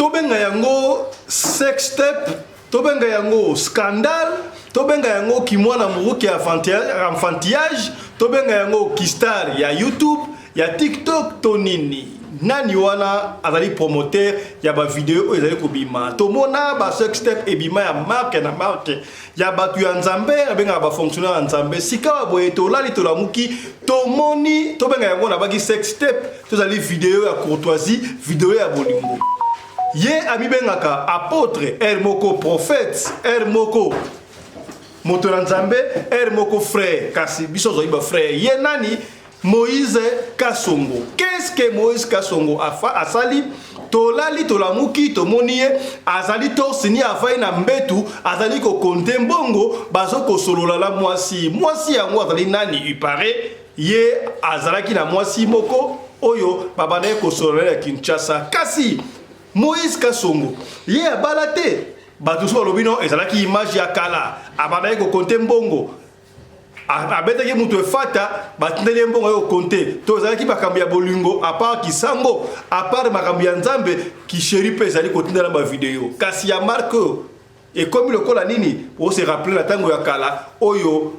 Tobenga yango sextape, tobenga yango scandale, tobenga yango kimwana muruki ya enfantillage, tobenga yango kistar ya YouTube, ya TikTok to nini. Nani wana azali promoteur ya ba video oyo ezali kobima? Tomona ba sextape ebima ya marque na marque ya bato ya Nzambe, abengaka ba fonctionnaire ya Nzambe. Sikawa boye tolali tolamuki, tomoni tobenga yango na baki sextape, tozali video ya courtoisie, video ya bolingo. Ye amibengaka apôtre, r moko prophète, r moko moto na Nzambe, r moko frère. Kasi biso tozali ba frère. Ye nani? Moïse Kasongo. Qu'est-ce que Moïse Kasongo asali? Tolali tolamuki, tomoni ye azali torse nu, afai na mbetu, azali kocompter mbongo, bazo kosolola na mwasi. Mwasi yango azali nani? Il paraît ye azalaki na mwasi moko oyo babandaki kosolola ya Kinshasa. Kasi Moïse Kasongo ye abala te. Bato so balobi no ezalaki image ya kala, abandaki kocompter mbongo, abetaki moto efata, batindeli ye mbongo ayo compter. To ezalaki makambo ya bolingo, à part kisango, à part makambo ya Nzambe, kichéri mpe ezali kotindela bavideo. Kasi ya marque oyo ekomi lokola nini? Ose rappeler na ntango ya kala oyo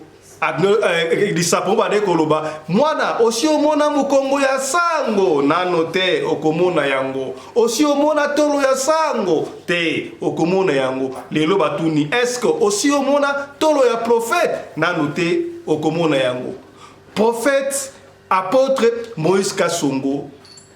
lisapo bandeki koloba: "Mwana, osi omona mokongo ya sango nano te? Okomona yango. Osi omona tolo ya sango te? Okomona yango." Lelo batuni: "Est-ce osi omona tolo ya prophète nano te? Okomona yango." Prophète apôtre Moïse Kasongo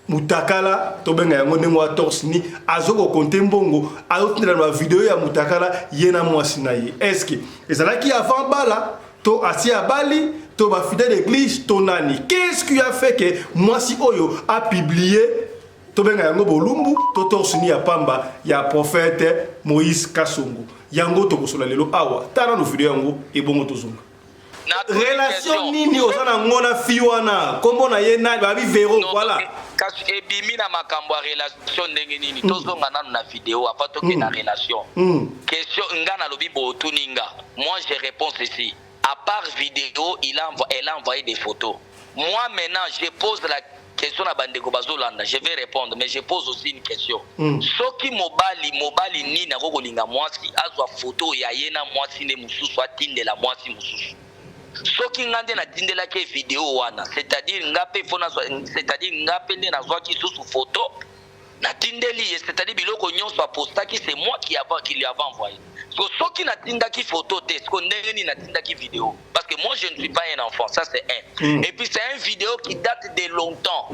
mutakala, tobenga yango ndenge wa torse nu, azokocompter mbongo, azotindela na bavideo ya mutakala, ye na mwasi na ye. Est-ce ezalaki avant bala, to asi abali, to bafidèle d'église, to nani? Qu'est-ce qui a fait que mwasi oyo apublier, tobenga yango bolumbu to torse nu ya pamba ya prophète Moïse Kasongo? Yango tokosola lelo awa. Tala no video yango, ebongo tozonga. Relation nini oza nango na fille wana? Nkombo na ye nani? Babi Vero, voilà. Kasi ebimi na makambo ya relation ndenge nini? Tozonga nanu na video avant toke na relation. Question nga nalobi, botuni nga, moi je réponds ceci: à part vidéo, elle a envoyé des photos. Moi maintenant, je pose la question na bandeko bazolanda. Je vais répondre, mais je pose aussi une question. Soki mobali nini akoki kolinga mwasi, azwa photo ya ye na mwasi nde mosusu, atindela mwasi mosusu? Soki nga nde natindelaki video wana, c'est-à-dire nga mpe fo nazwa, c'est-à-dire nga mpe nde nazwaki susu photo, natindeli ye, c'est-à-dire biloko nyonso apostaki, c'est moi qui lui avait envoyé. So soki natindaki photo te, siko ndenge nini natindaki vidéo? Parce que moi, je ne suis pas un enfant, ça c'est un. Et puis c'est un vidéo qui date de longtemps.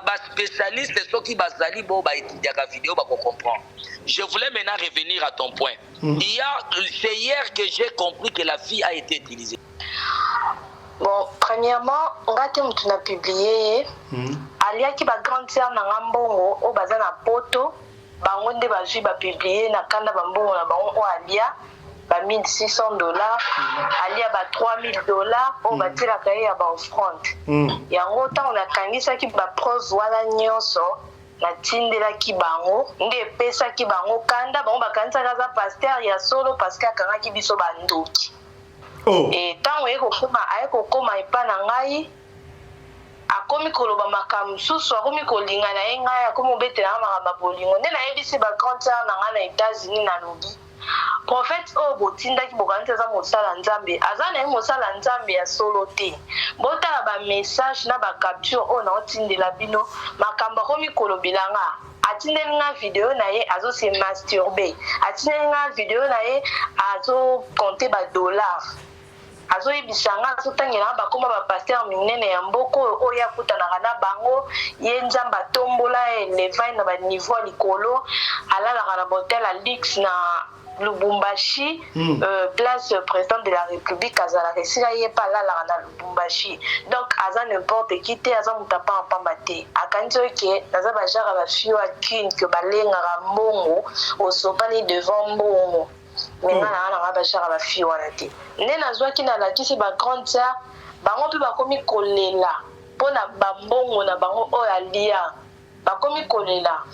Baspécialiste soki bazali bo baétudiaka vidéo, bakocomprendre. Je voulais maintenant revenir à ton point. Il y a C'est hier que j'ai compris que la fille a été utilisée. Bon, premièrement, nga te motu na publier ye. Aliaki bagrande sœur na nga mbongo oyo baza na Poto. Bango nde bazwi, bapublier na kanda bambongo na bango oyo alia, ba 1600 $, alia ba 3000 $ oyo batielaka ye ya baoffrande. Yango ntango nakangisaki bapreuve wana nyonso, natindelaki bango, nde epesaki bango kanda. Bango bakanisaki aza pasteur ya solo parce que akangaki biso bandoki. E ntango aye kokóma epa na ngai, akomi koloba makambo mosusu, akomi kolinga na ye ngai, akomi kobetela nga makambo ya bolingo. Nde nayebisi bagrande sœur na ngai na États-Unis, nalobi: "Prophète oyo botindaki, bokanisi aza mosala Nzambe, aza na ye mosala Nzambe ya solo te. Botala bamessage na bacapture oyo naotindela bino, makambo akomi kolobela nga. Atindeli nga video na ye azose masturber, atindeli nga video na ye azocompter badollar, azoyebisa nga, azotangela nga bakoma bapasteur minene ya mboka oyo, oyo akutanaka na bango. Ye Nzambe atombola ye, elevai na baniveau ya likolo, alalaka na bahotel ya luxe na Lubumbashi, place président de la République azalaka, esika ye mpe alalaka na Lubumbashi. Donc aza n'importe qui te, aza moto apambapamba te. Akanisi oyo ke naza bagenre bafille ya kine ke balengaka mbongo, osopani devant mbongo. Me nga nanga bagenre bafille wana te." Nde nazwaki, nalakisi bagrande sœur, bango mpe bakomi kolela mpona bambongo na bango oyo alia, bakomi kolela.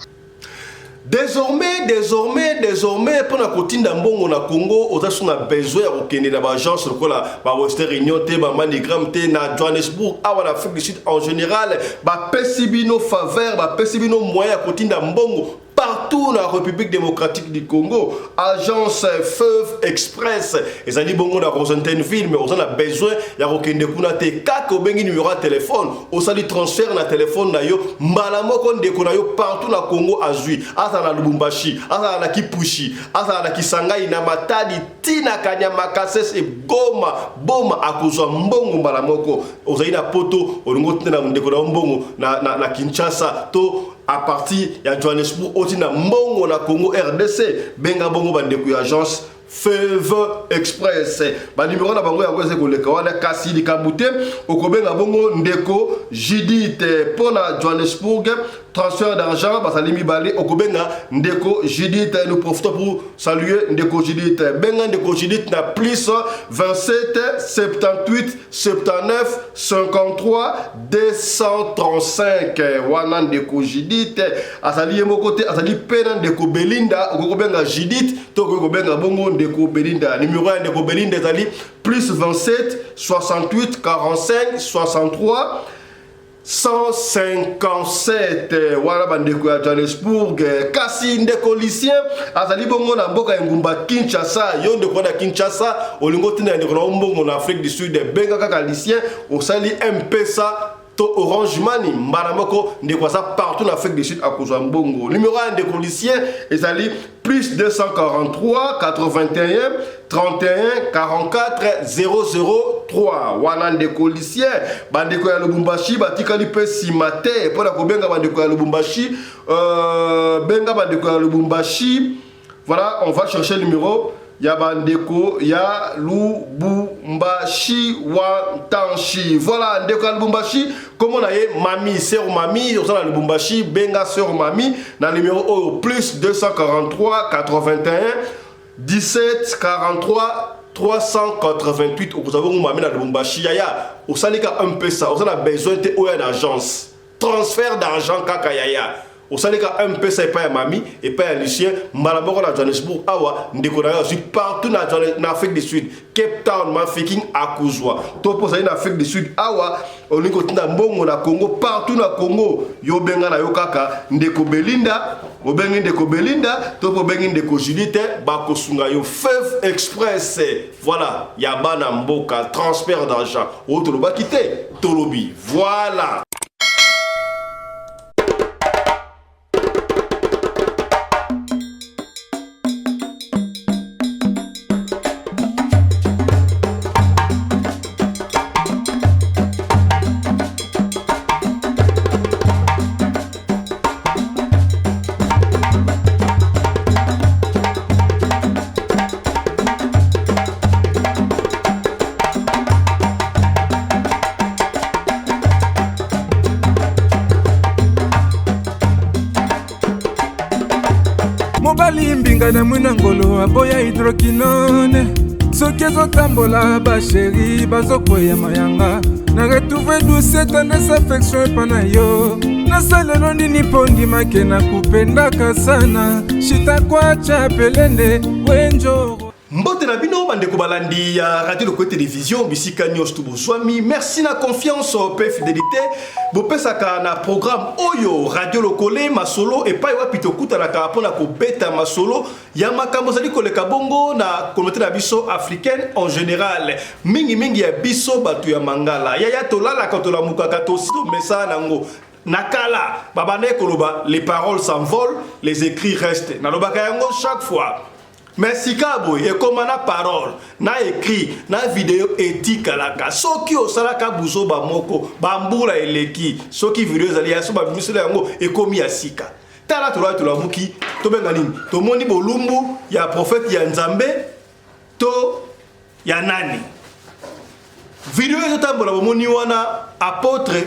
Désormais, désormais, désormais, mpona kotinda mbongo na Congo, oza so na besoin ya kokende na baagence lokola baWestern Union te, baMoneyGram te. Na Johannesburg awa, na Afrique du Sud en général, bapesi bino faveur, bapesi bino moyen ya kotinda mbongo partout. partout na République démocratique du Congo. Agence Feuve Express ezali bongo na Rosentenville, mais oza na besoin ya kokende kuna te, kaka obengi numéro ya telefone, osali transfert na telefone na yo mbala moko, ndeko na yo partout na Congo azwi, azala na Lubumbashi, azala na Kipushi, azala na Kisangani, na Matadi, tina Kanyama Kasese, Goma, Boma, akozwa mbongo mbala moko. Ozali na Poto, olingi otinda na ndeko na yo mbongo na Kinshasa to à partir ya Johannesburg, otinda mbongo na Congo RDC, benga bongo bandeko ya agence Feuve Express. Banimero na bango yango eza koleka wana, kasi likambo te, okobenga bongo ndeko Judith mpo na Johannesburg, transfert d'argent bazali mibale. Okobenga ndeko Judith. Nous profitons pour saluer ndeko Judith. Benga ndeko Judith na plus 27 78 79 53 235. Wana ndeko Judith azali ye moko te, azali mpe na ndeko Belinda. Okoki kobenga Judith to okoki kobenga bongo ndeko Belinda. Numero ya ndeko Belinda ezali plus 27 68 45 63 157. Wana bandeko ya Johannesburg. Kasi ndeko Lucien azali bongo na mboka ya engumba Kinshasa. Yo ndeko na Kinshasa, olingi otinda ndeko na mbongo na Afrique du Sud, benga kaka Lucien, osali M-Pesa to Orange Money, mbala moko ndeko aza partout na Afrique du Sud akozwa mbongo. Numero ya ndeko Lucien ezali plus 243 81 31 44 003. Wana ndeko Lucien. Bandeko ya Lubumbashi batikali mpe nsima te mpo na kobenga bandeko ya Lubumbashi. Benga bandeko ya Lubumbashi. Voilà, on va chercher le numéro ya bandeko ya Lubumbashi Wantanshi. Voilà, ndeko ya Lubumbashi, kombo na ye Mami, sœur Mami. Oza na Lubumbashi, benga sœur Mami na numéro oyo: plus 243 81 17 43 388. Okozwa bongo Mami na Lubumbashi. Yaya, osali ka M-Pesa, oza na besoin te oyo na agence, transfert d'argent kaka. Yaya, osali ka M-Pesa epai ya Mami, epai ya Lucien, mbala moko na Johannesburg awa ndeko na yo azwi. Partout na Afrique du Sud, Cape Town, Mafikeng, akozwa. To mpo ozali na Afrique du Sud awa, olingi kotinda mbongo na Congo, partout na Congo, yo benga na yo kaka ndeko Belinda. Obengi ndeko Belinda to mpo obengi ndeko Judith, bakosunga yo. Feuve Express, voilà, ya bana mboka, transfert d'argent oyo tolobaki te, tolobi. Voilà. Mobali mbinga na mwina ngolo aboya hydroquinone, soki ezotambola bachéri bazokweya mayanga. Na retrouve douce, tendresse, affection epa na yo. Nasalelo nini mpo ndimake na kupendaka sana? Shitakwacha pelende wenjoro. Mbote na bino bandeko balandi ya Radio Lokole Télévision, bisika nyonso to bozwami. Merci na confiance mpe fidélité bopesaka na programme oyo Radio Lokole Masolo, epai wapi tokutanaka mpona kobeta masolo ya makambo ezali koleka bongo na communauté na biso africaine en général, mingimingi ya biso bato ya Mangala. Yaya, tolalaka, tolamukaka, tosi tomesana nango. Na kala babandaki koloba: "Les paroles s'envolent, les écrits restent." Nalobaka yango chaque fois, mais sika boye ekóma na parole, na écrit, na video etikalaka. Soki osalaka buzoba moko, bambula eleki, soki video ezali ya so, babimiselo yango ekómi ya sika. Tala, tolai, tolamuki, tobenga nini? Tomoni bolumbu ya prophète ya Nzambe to ya nani? Video ezotambola, bomoni wana apôtre,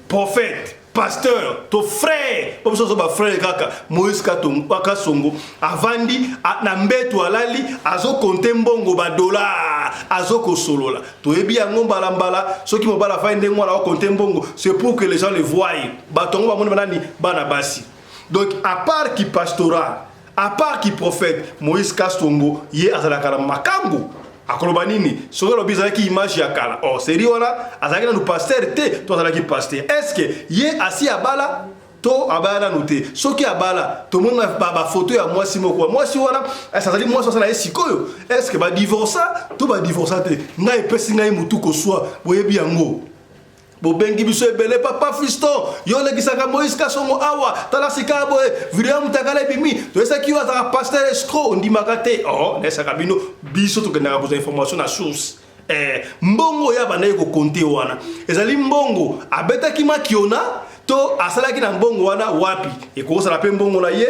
prophète, pasteur to frère, po biso ozo bafrère kaka, Moïse Kasongo avandi na mbeto, alali, azokonte mbongo badollar, azokosolola. Toyebi yango mbala-mbala, soki mobali afandi ndenge wana, akokonte mbongo, c'est pour que les gens le voient. Bato yango bamoni banani? Bana basi. Donc à part ki pastoral, à part ki prophète, Moïse Kasongo ye azalaka na makambo akoloba nini? Soki alobi ezalaki image ya kala, or seri wana azalaki nanu pasteur te to azalaki pasteur? Est ce que ye asi abala? To abala nanu te? Soki abala, tomoni bafoto ya mwasi moko. Mwasi wana azali mwasi asala ye sikoyo. Est-ce badivorça to badivorça te? Ngai epesi ngai motu koswa. Boyebi yango, bobengi biso ebele: "Papa Fiston, yo olekisaka Moïse Kasongo awa, tala sika boye video ya mutakala ebimi. Toyesaki yo azalaka pasteur escroc, ondimaka te." Oh, nayesaka bino, biso tokendaka kozwa information na source. Mbongo oyo abandaki kokonte wana ezali mbongo abetaki makiona to asalaki na mbongo wana wapi? Ekosala mpe mbongo na ye,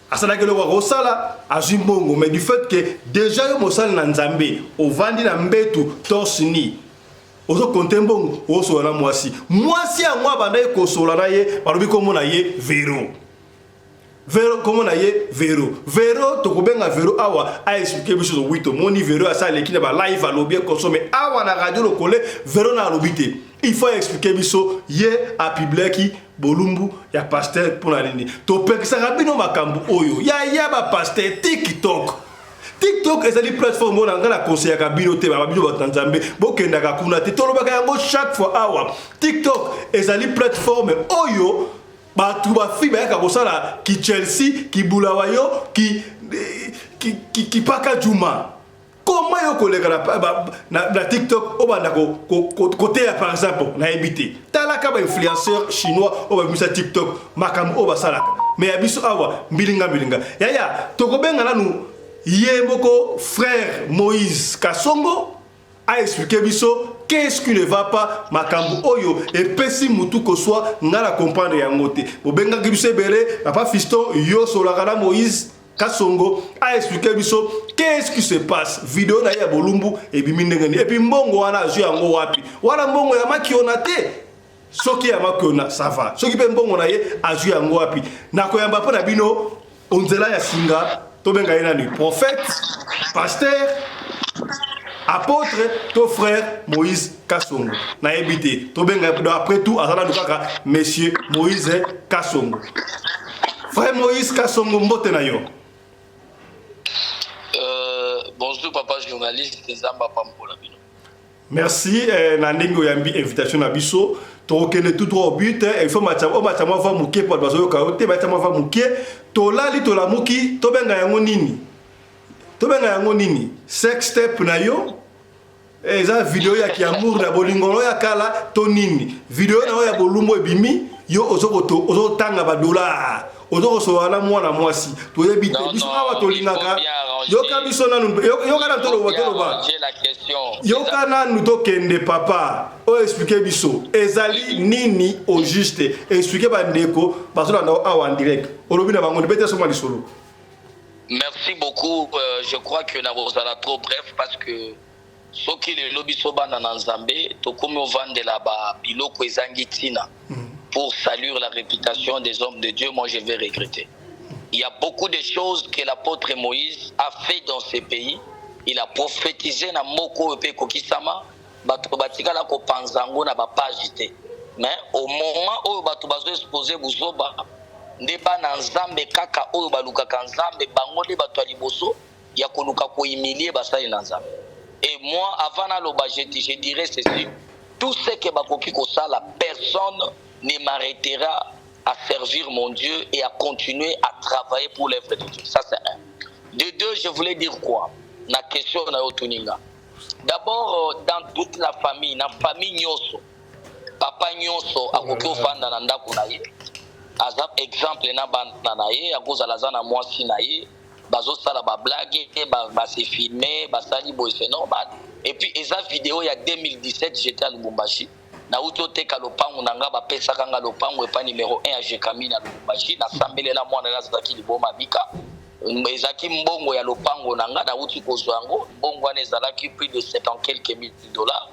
asalaki eloko akosala, azwi mbongo. Mais du fait que déjà yo mosali na Nzambe ovandi na mbetu torse nu, ozokonte mbongo, ozosola na mwasi. Mwasi yango abandaki kosola na ye, balobi kombo na ye Vero. Vero, kombo na ye Vero. Vero, tokobenga Vero awa aexpliquer biso. Oui, tomoni Vero asa aleki na balive, alobi ekonsome awa na radio Lokole. Vero na alobi te, il faut expliquer biso ye apubliaki bolumbu ya pasteur mpona nini. Topekisaka bino makambo oyo ya bapasteur TikTok. TikTok ezali plateforme oyo na ngai nakonseyaka bino te. Baba bino bato na Nzambe, bokendaka kuna te. Tolobaka yango chaque fois awa. TikTok ezali plateforme oyo bato bafi bayaka kosala ki Chelsea, ki Bulawayo, ki paka juma. Koma yo koleka na TikTok, obanda koteya par exemple, nayebi te. Talaka bainfluenceur chinois oyo babimisa TikTok, makambo oyo basalaka. Mais ya biso awa, mbilinga mbilinga. Yaya, tokobenga nanu ye moko frère Moïse Kasongo aexpliquer biso qu'est-ce qui ne va pas. Makambo oyo epesi mutu koswa, nga na comprendre yango te. Bobengaki biso ebele: "Papa Fiston, yo solaka na Moïse Kasongo, aexpliquer biso qu'est-ce qui se passe. Video na ye ya bolumbu ebimi ndenge nini? Et puis mbongo wana azwi yango wapi? Wana mbongo ya makiona te? Soki ya makiona, ça va. Soki mpe mbongo na ye, azwi yango wapi?" Nakoyamba mpo na bino onzela ya singa. Tobenga ye nani? Prophète, pasteur, apôtre to frère Moïse Kasongo, nayebi te. Tobenga, après tout aza nanu kaka monsieur Moïse Kasongo. Frère Moïse Kasongo, mbote na yo. Bonjour papa journaliste, Nzambe apambola bino. Merci na ndenge oyambi invitation na biso. Tokokende tout droit au but. Il faut omatya mwa va moke po bato bazoyoka yo te. Batya mwa va moke. Tolali, tolamuki, tobenga yango nini? Tobenga yango nini? Sextape na yo eza video ya kiamour na bolingo ya kala to nini? Video na yo ya bolumbu ebimi, yo ozotanga badollar, ozokosola na mwana mwasi, toyebi te. Biso awa tolingaka yoka biso nanu, yoka nanu, toloba, toloba, yoka nanu, tokende. Papa oyo, expliquer biso ezali nini au juste. Expliquer bandeko bazolanda awa en direct. Olobi na bango bete soma lisolo. Merci beaucoup. Je crois que nakozala trop bref parce que soki lelo biso bana na Nzambe tokomi ovandela babiloko ezangi ntina pour salir la réputation des hommes de Dieu, moi je vais regretter. Il y a beaucoup de choses que l'apôtre Moïse a fait dans ce pays. Il a prophétisé na moko oyo mpe ekokisama. Bato batikala kopanza yango na bapage te. Mais au moment oyo bato bazoexposer buzoba, nde bana Nzambe kaka oyo balukaka Nzambe, bango nde bato ya liboso ya koluka kohumilier basali na Nzambe. Et moi, avant naloba, je dirais ceci: tout ce que bakoki kosala, personne ne m'arrêtera à servir mon Dieu et à continuer à travailler pour l'œuvre de Dieu. Ça, c'est un. De deux, je voulais dire quoi? La question na yo tuninga. D'abord, dans toute la famille, na famille nyonso, papa nyonso akoki ofanda na ndako na ye, aza exemple na bana na ye, akozala aza na mwasi na ye, bazosala bablague, base filmer, basali boye, c'est normal. Et puis eza vidéo ya 2017, j'étais à Lubumbashi, nauti oteka lopango na nga, bapesaka nga lopango epa numéro 1 ya Gécamines na Lubumbashi. Nasambelela mwana, nazalaki liboma bika. Ezalaki mbongo ya lopango na nga, nauti kozwa yango. Mbongo wana ezalaki plus de 70 quelques mille dollars.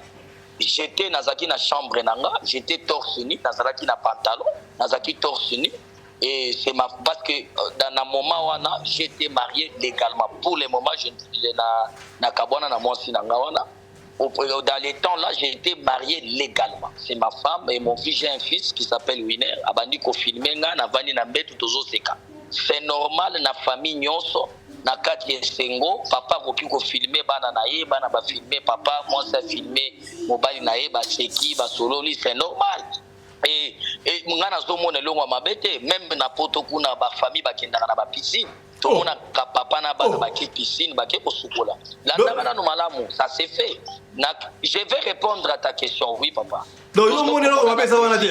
J'étais, nazalaki na chambre na nga, j'étais torse nu, nazalaki na pantalon, nazalaki torse nu. Et c'est ma, parce que dans un moment wana, j'étais marié légalement. Pour le moment, je na nakabwana na mwasi na nga wana. Dans les temps là, j'ai été marié légalement. C'est ma femme et mon fils. J'ai un fils qui s'appelle Winner. Abandi kofilmer nga, navandi na mbetu, tozoseka. C'est normal na famille nyonso, na kati ya esengo, papa akoki kofilmer bana na ye, bana bafilmer papa, mwasi afilmer mobali na ye, baseki, basololi, c'est normal. Et E nga nazomona elongo ya mabe te. Même na Poto kuna, bafamille bakendaka na bapiscine. Tomonaka papa na bana bake piscine, bake kosukola. Landanga nanu malamu, ça c'est fait na, je vais répondre à ta question, oui papa. Donc yo omoni eloko mabe eza wana te?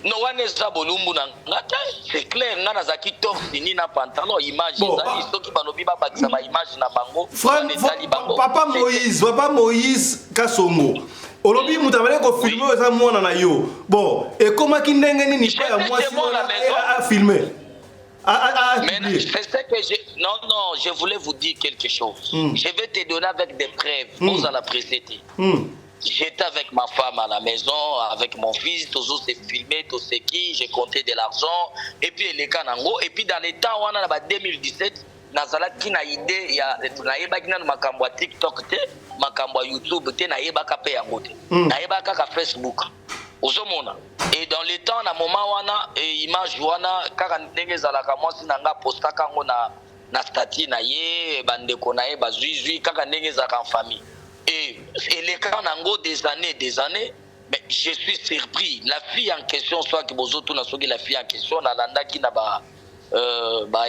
Non, wana eza bolumbu na nga te, c'est clair. Nga nazalaki torse nu na pantalon. Image ezali. Soki balobi babakisa baimage na bango, wana etali bango. Papa Moïse, papa Moïse Kasongo, olobi moto abali kofilmer oyo eza mwana na yo. Bon, ekomaki ndenge nini pa ya mwasi wana afilmer? Mais c'est ce que je... Non, non, je voulais vous dire quelque chose. Je vais te donner avec des preuves. Vous allez apprécier. J'étais avec ma femme à la maison, avec mon fils, toujours s'est filmé, tout ce qui, j'ai compté de l'argent, et puis les kanango, et puis dans les temps, on a 2017, nazalaki na idée ya, nayebaki nanu makambo ya TikTok te, makambo ya YouTube te, nayebaka mpe yango te. Nayebaka kaka Facebook, ozomona. Et dans le temps, na moment wana, e image wana, kaka ndenge ezalaka, mwasi na nga apostaka yango na statut na ye, bandeko na ye bazwizwi, kaka ndenge ezalaka en famille. Et eleka nango des années, des années. Mais je suis surpris, la fille en question, soit bozotuna soki la fille en question, nalandaki na ba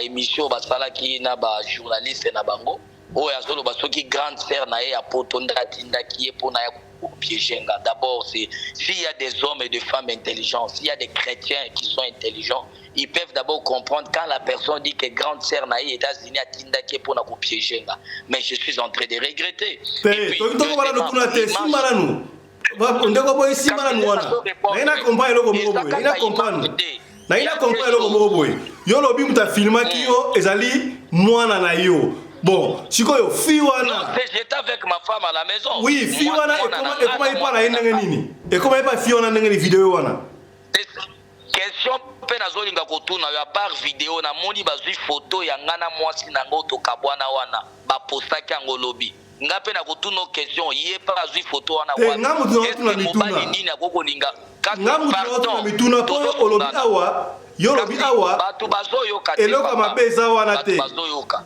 émission basalaki na bajournaliste na bango, oyo azoloba soki grande sœur na ye ya Poto nde atindaki ye mpona ya kopiéger nga. D'abord, c'est s'il y a des hommes et des femmes intelligents, s'il y a des chrétiens qui sont intelligents, ils peuvent d'abord comprendre quand la personne dit que grande sœur na ye États-Unis atindaki ye mpona kopiéger nga. Mais je suis en train de regretter. Toki wana lokuna te, simba nanu, ndeko boye, simba nanu wana. Naye na comprendre eloko moko boye, naye na comprendre, naye na comprendre eloko moko boye. Yo lobi moto afilmaki yo ezali mwana na yo. Bon, sikoyo fille wana... J'étais avec ma femme à la maison. Oui, fille wana ekomaki mpa na ye ndenge nini? Ekomaki mpa fille wana ndenge nini, video wana? Question mpe nazolinga kotuna yo: à part video, namoni bazwi photo ya nga na mwasi na ngo tokabwana wana, bapostaki yango lobi. Nga mpe nakotuna question: ye mpe azwi photo wana? Nga motu nakotuna mituna. Mobali nini akokolinga? Nga motu nakotuna mituna, mpo olobi awa, yo olobi awa bato bazoyoka. Eloko ya mabe eza wana te.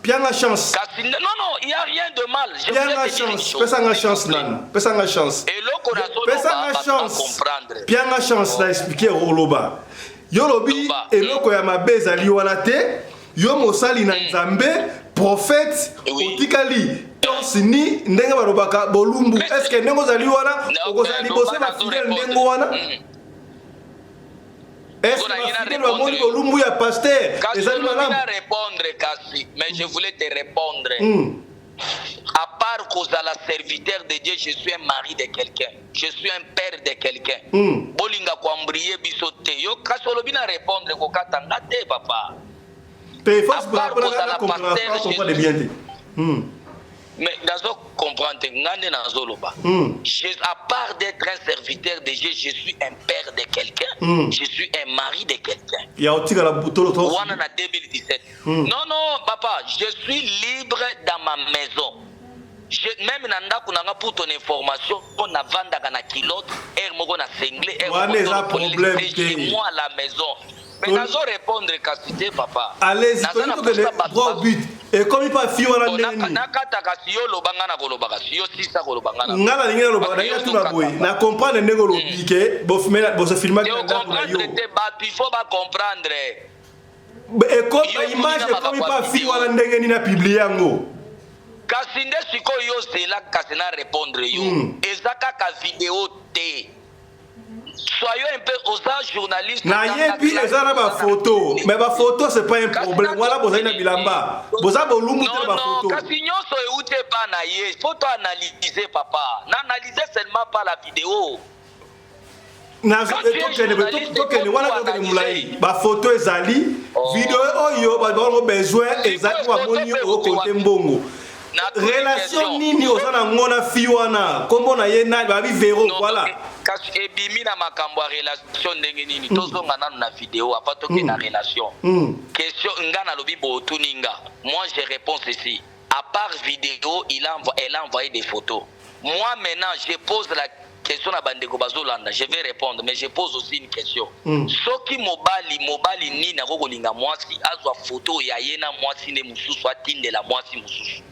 Pianga chance. Kasi non, non, il y a rien de mal. Pianga chance, pesanga chance nanu, pesanga chance. Eloko Pesanga chance, pianga chance na expliquer. Oloba, yo lobi eloko ya mabe ezali wana te. Yo mosali na Nzambe, prophète, otikali torse nu, ndenge balobaka bolumbu. Est-ce ndenge ozali wana, okozala liboso ya bafidèle ndenge wana? Est-ce bafidèle bamoni bolumbu ya pasteur, ezali malamu? Répondre kasi, mais je voulais te répondre. À part kozala serviteur de Dieu, je suis un mari de quelqu'un, je suis un père de quelqu'un. Bolinga koembrouiller biso te. Yo kasi olobi na répondre, kokata nga te, papa. Te, comprendre bien te. Mais nazo comprendre te, nga nde nazoloba. À part d'être un serviteur de Dieu, je suis un père de quelqu'un. Je suis un mari de quelqu'un. Ya otikala tolo? Wana na 2017. Non, non, papa, je suis libre dans ma maison. Même na ndako na nga, pour ton information, navandaka na culotte, aire moko na singlet. Wana eza problème te. Moi à la maison. Mais nazo répondre kasi te, papa. Allez, tolingi tokende droit au but. Ekomi mpa fille wana ndenge nini? Nakata kasi, yo loba, nga na koloba kasi, yo sisa koloba, nga. Nga nalingi naloba, nalingi natuna boye: na comprendre ndenge olobi ke bosofilmaki na ndako na yo. Te, bato il faut bacomprendre. Image ekomi mpa fille wana ndenge nini, apublier yango? Kasi nde sikoyo yo zela kasi na répondre yo. Eza kaka video te. Soyons un peu, oza journaliste. Nayebi, eza na bafoto, mais bafoto, c'est pas un problème. Wana bozali na bilamba, boza bolumbu te na bafoto. Kasi nyonso euti epa na ye. Faut to analyser, papa. Na analyser seulement pas la vidéo. Tokende wana, tokende molai. Bafoto ezali, video oyo bato bango besoin ezali, bamoni okonte mbongo. Relation nini oza nango na fille wana? Nkombo na ye nani? Babi Vero, voilà. Kasi ebimi na makambo ya relation ndenge nini? Tozonga nanu na video avant tokende na relation. Question nga nalobi boye, otuni nga, moi je réponds ceci: à part vidéo, elle a envoyé des photos. Moi maintenant, je pose la question na bandeko bazolanda. Je vais répondre, mais je pose aussi une question. Soki mobali nini akoki kolinga mwasi azwa photo ya ye na mwasi nde mosusu, atindela mwasi mosusu?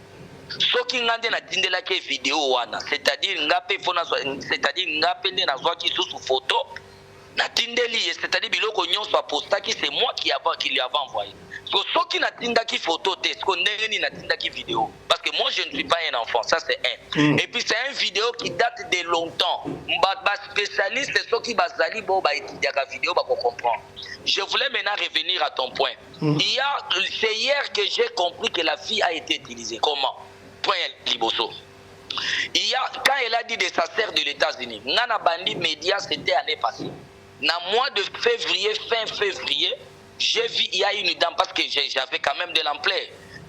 Soki nga nde natindelaki video wana, c'est-à-dire nga mpe fo nazwa, c'est-à-dire nga mpe nde nazwaki susu photo. Natindeli ye, c'est-à-dire biloko nyonso apostaki, c'est moi qui lui avait envoyé. So soki natindaki photo te, siko ndenge nini natindaki vidéo? Parce que moi, je ne suis pas un enfant, ça c'est un. Et puis c'est un vidéo qui date de longtemps. Baspécialiste soki bazali bo baétudiaka vidéo, bakocomprendre. Je voulais maintenant revenir à ton point. Il y a C'est hier que j'ai compris que la fille a été utilisée. Comment? Point ya liboso, il y a quand elle a dit de sa sœur de l'États-Unis, nga nabandi média, c'était année passée na mois de février, fin février. J'ai vu, il y a une dame, parce que j'avais quand même de l'ampleur,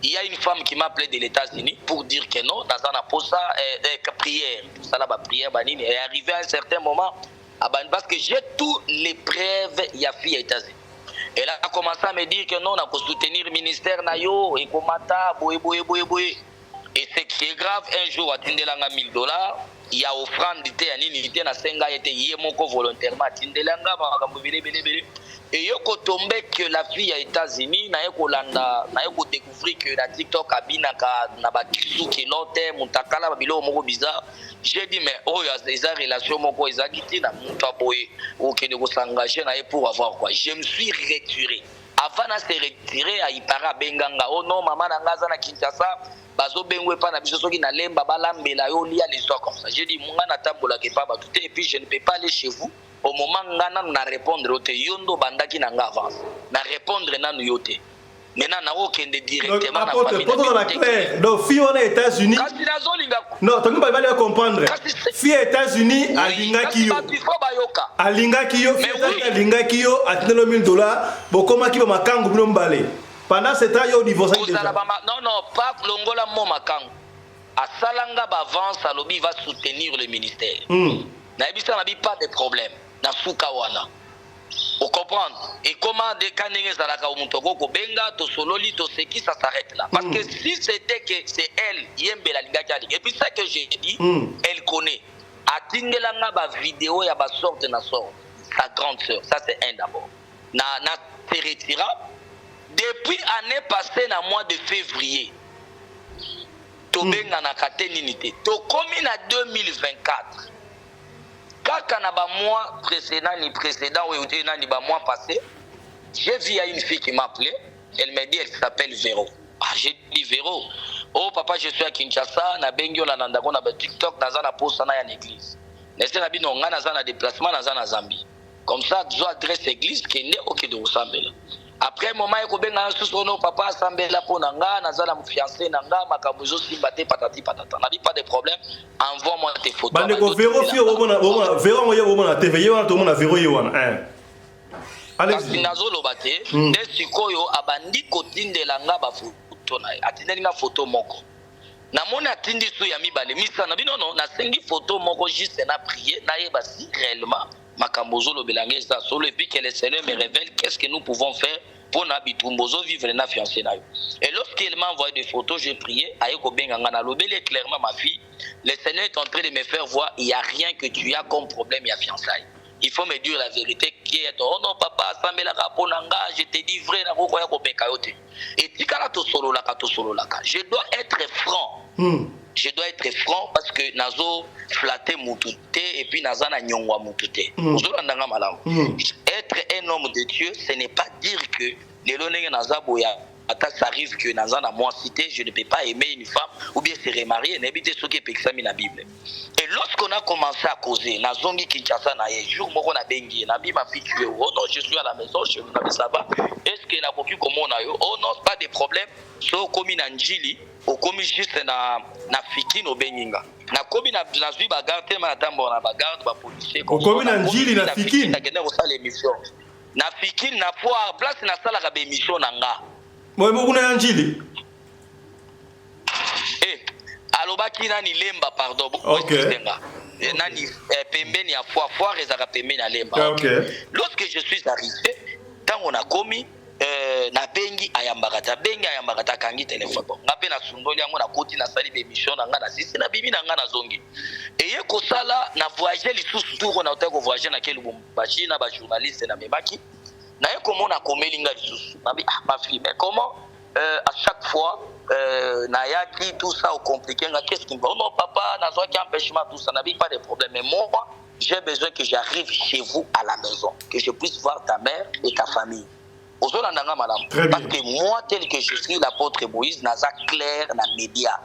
il y a une femme qui m'a appelé de l'États-Unis pour dire que non, naza na posa prière, tout ça là, ba prière banini. Et arrivé à un certain moment, parce que j'ai tous les preuves, il y a fille États-Unis, elle a commencé à me dire que non, na soutenir ministère na yo et komata boye boye boye boye. Et ce qui est grave, un jour atindelanga 1000 $, ya offrande te, ya nini te, nasenga ye te, ye moko volontairement atindelanga makambo ebele ebele ebele. Eye kotombe que la fille ya États-Unis, naye kolanda, naye kodécouvrir que na TikTok abinaka na bakisuki lote mutakala, babiloko moko bizarre. J'ai dit: mais oyo eza relation moko ezalaki ntina moto aboye okende kos'engager na ye pour avoir quoi? Je me suis retiré. Avant na se retirer, ayipara abenganga: oh non, mama na nga aza na Kinshasa, bazobengwa epa na biso, soki nalemba balambela yo lia, l'histoire comme ça. J'ai dit: nga natambolaka epa bato te, et puis je ne peux pas aller chez vous au moment nga nanu na répondre yo te. Yo nde obandaki na nga avance, na répondre nanu yo te. Maintenant nakokende directement na famille na clair. Donc fille wana États-Unis, kasi nazolinga non, tongi bali comprendre. Fille États-Unis alingaki yo, bayoka. Alingaki yo, fille États-Unis alingaki yo, atindelo 1000 $, bokomaki bamakangu bino mibale. Pendant ce temps yo divorce déjà. Non, pas longola mo makangu. Asalanga baavance, alobi va soutenir le ministère. Nayebisa na bi pas de problème. Na suka wana, ocomprendre ekoma de ka ndenge ezalaka, moto oko kobenga, tosololi, toseki, ça s'arrête là. Parce que si c'était que c'est elle, yembela alingaki alingi. Et puis ça que j'ai dit, elle connaît, atindelanga bavideo ya basorte na sorte, sa grande sœur. Ça c'est un d'abord. Na se retira depuis année passée na mois de février. Tobenganaka te, nini te. Tokomi na 2024, kaka na bamois précédent, ni précédent oyo te, nani, bamois passé, j'ai vu, il y a une fille qui m'a appelé. Elle m'a dit, elle s'appelle Véro. Ah, j'ai dit: Véro? Oh papa, je suis à Kinshasa, nabengi yo, nalandako na baTikTok, naza na posa na ya na église. Nese na bino, ngai naza na déplacement, naza na Zambie. Comme ça zwa adresse église, kende, okende kosambela. Après moment ekobenga na susu: ono papa, asambela mpo na nga, naza na fiancé na nga, makambo ezosimba te, patati patata. Nabi pas de problème, envoie moi tes photos. Bandeko, Vero fi omona, Vero yango ye omona TV ye wana, tomona Vero ye wana. Kasi nazoloba te. Nde sikoyo abandi kotindela nga bafoto na ye. Atindeli nga foto moko, namoni atindi su ya mibale, misana bino. No, nasengi foto moko juste na prier, nayeba si réellement makambo ozolobela nga eza solo, et puis que le Seigneur me révèle qu'est-ce que nous pouvons faire mpona bitumba ozovivre na fiancé na yo. Et lorsqu'il m'a envoyé des photos, j'ai prié. Aye kobenga nga, nalobeli clairement: ma fille, le Seigneur est en train de me faire voir, il y a rien que tu as comme problème ya fiançailles, il faut me dire la vérité qui est. Oh non papa, asambelaka mpo na nga, je te dis vrai, nakokoya komeka yo te. Etikala tosololaka, tosololaka. Je dois être franc. Je dois être franc parce que nazo flatter mutu te, et puis naza na nyongo ya mutu te. Ozolanda nga malamu. Être un homme de Dieu, ce n'est pas dire que lelo ndenge naza boya, ata ça arrive que naza na mwasi te, je ne peux pas aimer une femme ou bien se remarier. Nayebi te soki epekisami na Bible. Et lorsqu'on a commencé à causer, nazongi Kinshasa na ye, jour moko nabengi ye, nabi: ma fille, tu es où? Oh non, je suis à la maison. Je nabi: ça va, est ce que nakoki komona yo? Oh non, pas de problème, so okomi na Njili, okomi juste na Fikine, obengi nga. Nakomi, nazwi bagarde telema, natambola na bagarde, bapolicier. Okomi na Njili, na Fikine? Nakende kosala émission na Fikine, na foire, place nasalaka baémission na nga. Boye kuna ya Njili? Eh, alobaki nani, Lemba, pardon. Nga nani, pembeni ya foire. Foire ezalaka pembeni ya Lemba. Lorsque je suis arrivé, ntango nakomi, nabengi, ayambaka te, abengi, ayambaka te, akangi telefone. Bon, nga mpe nasundoli yango, nakoti, nasali baémission na nga, nasisi, nabimi na nga, nazongi. Eye kosala na voyage lisusu, tour nautaki kovoyage, nake Lubumbashi na bajournaliste namemaki. Naye komona akomeli nga lisusu. Nabi: ah ma fille, mais comment à chaque fois nayaki, tout ça ocompliqué nga, qu'est-ce qui me va? Oh non papa, nazwaki empêchement, tout ça. Nabi: pas de problème, mais moi J'ai besoin que j'arrive chez vous à la maison, que je puisse voir ta mère et ta famille. Ozolanda nga malamu. Très bien. Parce que moi, tel que je suis, l'apôtre Moïse, naza clair na média.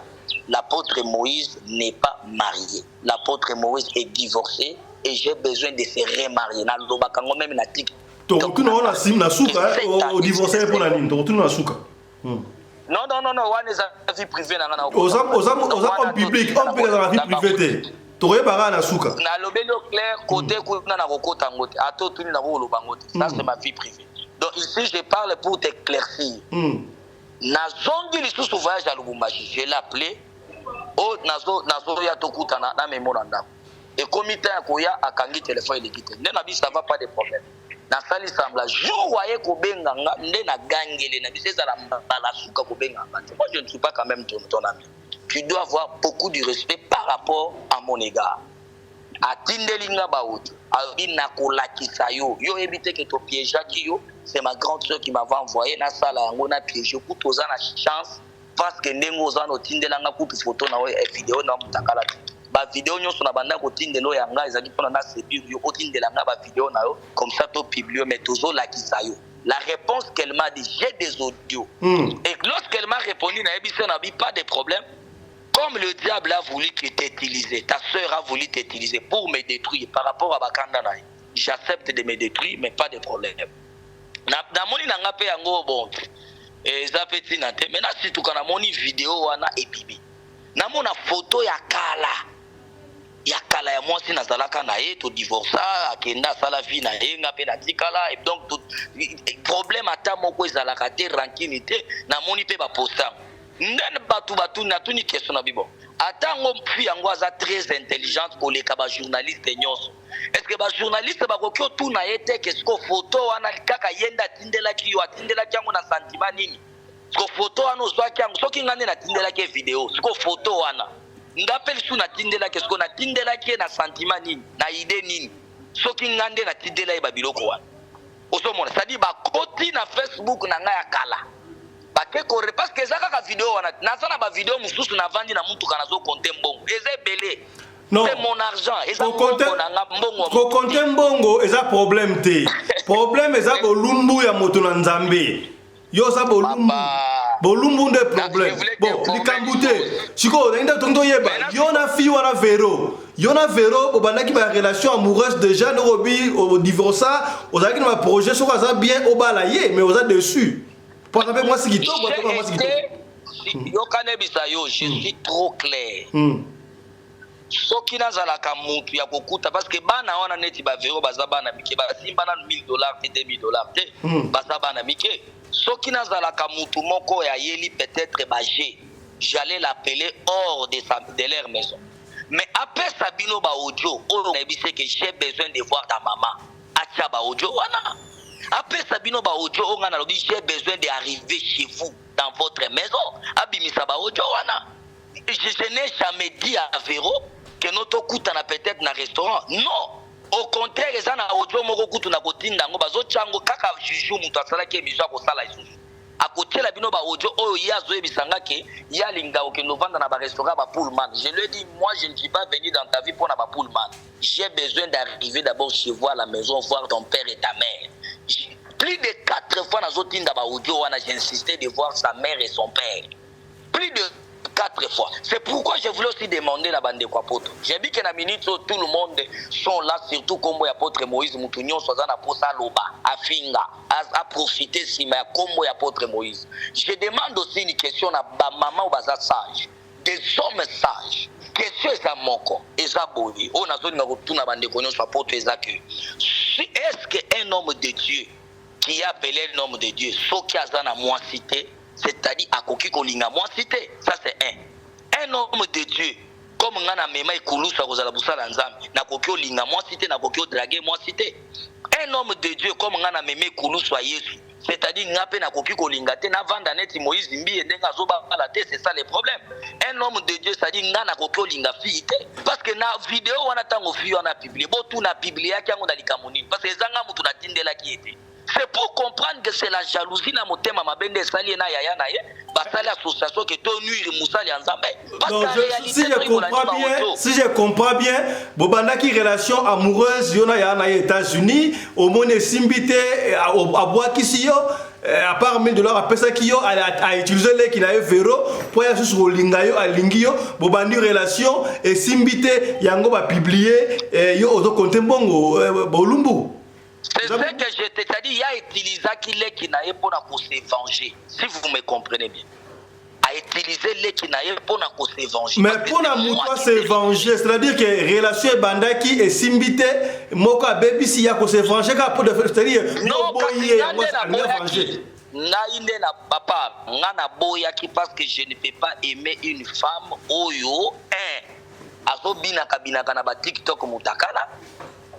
L'apôtre Moïse n'est pas marié. L'apôtre Moïse est divorcé et j'ai besoin de se remarier. Nalobaka yango même na TikTok. Tokotuna wana nsima na suka. Et cette année, Odivorce mpona nini? Tokotuna na suka. Non, non, non, non, wana eza vie privée na nga na Oza homme public, homme public azala vie privée te. Tokoyebaka na suka. Nalobeli yo clair, côté kuna na kokota yango te. Ata otuni, na kokoloba yango te. Ça, c'est ma vie privée. Donc ici, je parle pour t'éclaircir. Nazongi lisusu voyage ya Lubumbashi, je l'ai appelé o nazoya, tokutana na memo na ndako. Ekomi te ya koya, akangi telefone, eleki te. Nde na biso, ça va, pas de problème. Nasali semblant. Jour aye kobenga nga, nde nagangele na biso: ezala mbala suka kobenga nga te. Moi, je ne suis pas quand même ton ami. Tu dois avoir beaucoup de respect par rapport à mon égard. Atindeli nga baaudio, alobi: nakolakisa yo, yo oyebi te ke topiégeaki yo. C'est ma grande soeur qui m'avait envoyé nasala yango, na piége. Kutu oza na chance parce que ndenge oza na otindelanga kutu photo na oyo, video na mutakala te. Bavideo nyonso na banda kotindela oyo ya nga ezalaki mpona na séduire yo. Otindela nga bavideo na yo comme ça, topublie, mais tozolakisa yo. La réponse qu'elle m'a dit, j'ai des audios. Et lorsqu'elle m'a répondu, nayebi se na bi pas de problème. Comme le diable a voulu que t'utiliser, ta sœur a voulu t'utiliser pour me détruire par rapport à bakanda na ye, j'accepte de me détruire, mais pas de problème. Namoni na nga mpe yango, bon, eza mpe ntina te. Mais nasituka, namoni video wana ebimi, namona foto ya kala, ya kala ya mwasi nazalaka na ye. Todivorsa, akenda, asala vie na ye, nga mpe natikala. Et donc problème ata moko ezalaka te, rancune te. Namoni mpe baposta yango, ndene bato batuni, natuni question na bibo. Ata yango, fille yango aza très intelligente koleka bajournaliste nyonso. Est ce que bajournaliste bakoki otuna ye te ke siko foto wana kaka ye nde atindelaki yo, atindelaki yango na sentiment nini? Siko foto wana ozwaki yango, soki nga nde natindelaki ye video, siko foto wana nga mpe lisusu natindelaki, siko natindelaki ye na sentiment nini, na idée nini, soki nga nde natindela ye babiloko wana? Ozomona, c'est-à-dire bakoti na Facebook na ngai ya kala, bake kore, parce que eza kaka video wana. Naza na bavideo mosusu, navandi na mutuka, nazokonte mbongo, eza ebele. Non. C'est mon argent, eza mbongo na nga, mbongo ya motu. Kokonte mbongo eza problème te. Problème eza bolumbu ya moto na Nzambe. Yo oza bolumbu. Papa. Bolumbu nde problème. Je voulais Bon, t'informer likambo une te. chose. Sikoyo nalingi nde tongi toyeba, yo na fille wana Vero, yo na Vero bobandaki barelation amoureuse déjà? Ndenge obi odivorsa, ozalaki na baprojet, soki aza bien, obala ye, mais oza déçu po aza mpe mwasi kitoko, atoka mwasi kitoko. Yoka, nayebisa yo, je suis trop clair. Soki nazalaka mutu ya kokuta, parce que bana wana neti bavero baza bana mike, basimba nanu 1000 $ te, 2000 $ te. Baza bana mike. Soki nazalaka mutu moko oyo ayeli peut-être baje, j'allais l'appeler hors de leur maison. Mais apesa bino baaudio oyo nayebisi ke j'ai besoin de voir ta maman, atia baaudio wana. Apesa bino baaudio oyo ngai nalobi j'ai besoin d'arriver chez vous, dans votre maison, abimisa baaudio wana. Je n'ai jamais dit à Vero que no tokutana peut-être na restaurant. Non, au contraire, eza na audio moko kutu na kotinda yango, bazotia yango kaka. Juju moto asalaki émission, akosala lisusu, akotiela bino baaudio oyo ye azoyebisa nga ke ye alinga kokende ovanda na barestaurant bapullman. Je lui ai dit: moi, je ne suis pas venu dans ta vie mpona bapullman. J'ai besoin d'arriver d'abord chez vous à la maison, voir ton père et ta mère. Plus de quatre fois nazotinda baaudio wana, j'insistais de voir sa mère et son père plus de quatre fois. C'est pourquoi je voulais aussi demander la bande quoi poto. J'ai dit que na minute où tout le monde sont là, surtout kombo ya apôtre Moïse, mutu nyonso aza na posa aloba, afinga, a profiter sima ya kombo ya apôtre Moïse. Je demande aussi une question na ba maman ou baza sage, des hommes sages. Question eza moko, eza boye. Oyo nazolinga kotuna bandeko nyonso ya poto eza que si, est-ce que un homme de Dieu qui est appelé un homme de Dieu, soki aza na mwasi te, c'est-à-dire akoki kolinga mwasi te? Ça, c'est un homme de Dieu comme nga na mema ekulusu akozala bosala Nzambe, nakoki olinga mwasi te, nakoki odraguer mwasi te. Un homme de Dieu comme nga na mema ekulusu ya Yesu, c'est-à-dire nga mpe nakoki kolinga te, navanda neti Moïse Mbiye ndenge azobala te. C'est ça le problème. Un homme de Dieu, c'est-à-dire nga nakoki olinga fille te, parce que na video wana, ntango fille wana apublie, botuna apubliaki yango na likambo nini? Parce que eza nga motu natindelaki ye te. C'est pour comprendre que c'est la jalousie na motema mabe nde esali ye na yaya na ye, basali association ke to nuire mosali ya Nzambe. Parce Donc, qu'en réalité, si je soki bolandi comprends bien, baoto, si je comprends bien, bobandaki relation amoureuse yo na ya na ye États-Unis, omoni esimbi te, abwakisi yo, à part 1000 $ apesaki yo, autiliser leki na ye Vero mpo ya susu kolinga yo, alingi yo, bobandi relation, esimbi te, yango bapublier yo ozocompter mbongo, bolumbu. C'est ce que je te, c'est-à-dire, il a utilisé leki na ye mpona se venger, si vous me comprenez bien. A utilisé leki na ye mpona se venger. Mais Parce que mpona c'est moi moto qui ase venger, c'est-à-dire que relation ebandaki, esimbi te, moko abebisi, ya kose venger kaka po, c'est-à-dire Non, yo kasi boyi ye, nga yango nde alingi naboyaki. avenger. Ngai nde na papa, nga naboyaki parce que je ne peux pas aimer une femme oyo un azobinaka binaka na baTikTok mutakala.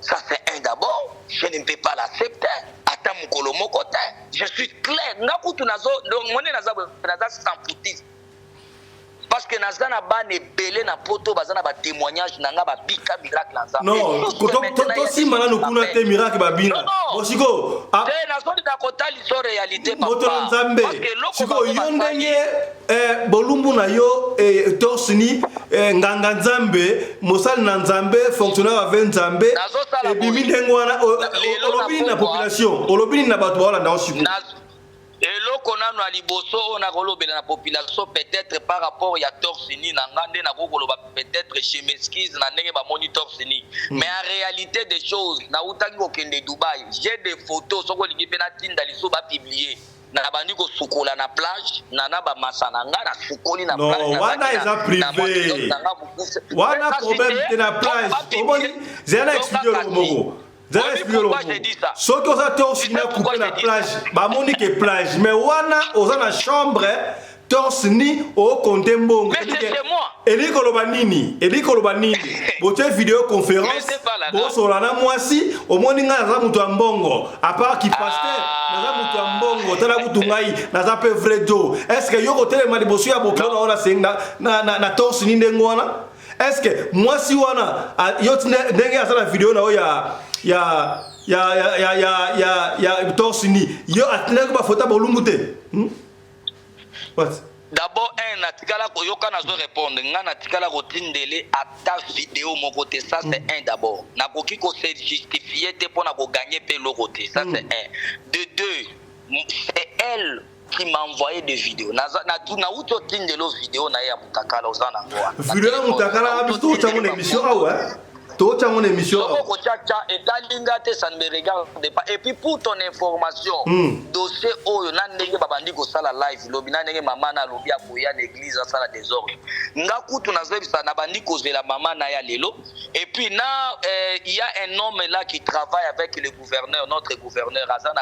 Ça, c'est un d'abord, je ne peux pas l'accepter ata mokolo moko te. Je suis clair. Nga kutu nazo, donc mone naza boye, naza sans-foutisme parce que naza na bana ebele na Poto, baza na batémoignage na nga, babika miracle na Nzambe. Non, tosimba nanu kuna te, miracle babina. Non, non. Bon, sikoyo Te, nazolinga kotalisa réalité. Moto na Nzambe, sikoyo yo ndenge bolumbu na yo, torse nu, nganga Nzambe, mosali na Nzambe, fonctionnaire ave Nzambe, Nazosala ebimi boye. ndenge wana, Lelo olobi nini na na pokwa. population? Olobi nini na bato baolanda yo sikoyo? Eloko nano ya liboso oyo nakolobela na population, peut-être par rapport ya torse nu na nga nde nakoki koloba, peut-être je m'excuse na ndenge bamoni torse nu, mais en réalité des choses, nautaki kokende Dubai, j'ai des photos, soki olingi mpe natinda lisusu, bapublier na bandi kosukola na plage na bamasa na nga, nasukoli na Non, plage, wana nazalaki eza na mwa privé. kilote na nga mokuse. Wana Kasi problème te na plage. Omoni, zela na expliquer eloko moko, zela expliquer eloko moko. Soki oza torse nu na coupe na plage, bamoni ke plage, mais wana oza na chambre, torse nu, ocompter mbongo. Mais c'est chez moi. Elingi koloba nini? Elingi koloba nini? Botie vidéo conférence, Mais c'est pas la grave. bosola na mwasi, omoni ngai naza moto ya mbongo, à part ki pasteur, naza moto ya mbongo, tala kutu ngai naza mpe vrai do. Est ce que yo kotelema liboso ya bokilo na wana na torse nu ndenge wana? Est ce que mwasi wana yo ti ndenge aza na video na oyo ya torse nu, yo atindaki bafoto ya bolumbu te? What? D'abord un, natikala koyoka, nazo répondre, nga natikala kotindele ata video moko te. Ça, c'est un d'abord. Nakoki kose justifier te mpo na kogagner mpe eloko te. Ça, c'est un. De deux, c'est elle qui m'a envoyé des vidéos. Nauti otindela vidéo na ye ya mutakala, oza nango wana. Na Video ya téléphone. mutakala, Nauti biso totyango na otindele émission bafoto. awa, eh? Totyango na émission Soko awa. kotiatia etali nga te, ça ne me regarde pas. Et puis, pour ton information, dossier oyo na ndenge babandi kosala live lobi, na ndenge mama na alobi akoya na église asala désordre, nga kutu nazoyebisa, nabandi kozela mama na ya lelo. Et puis na il y a un homme là qui travaille avec le gouverneur, notre gouverneur, aza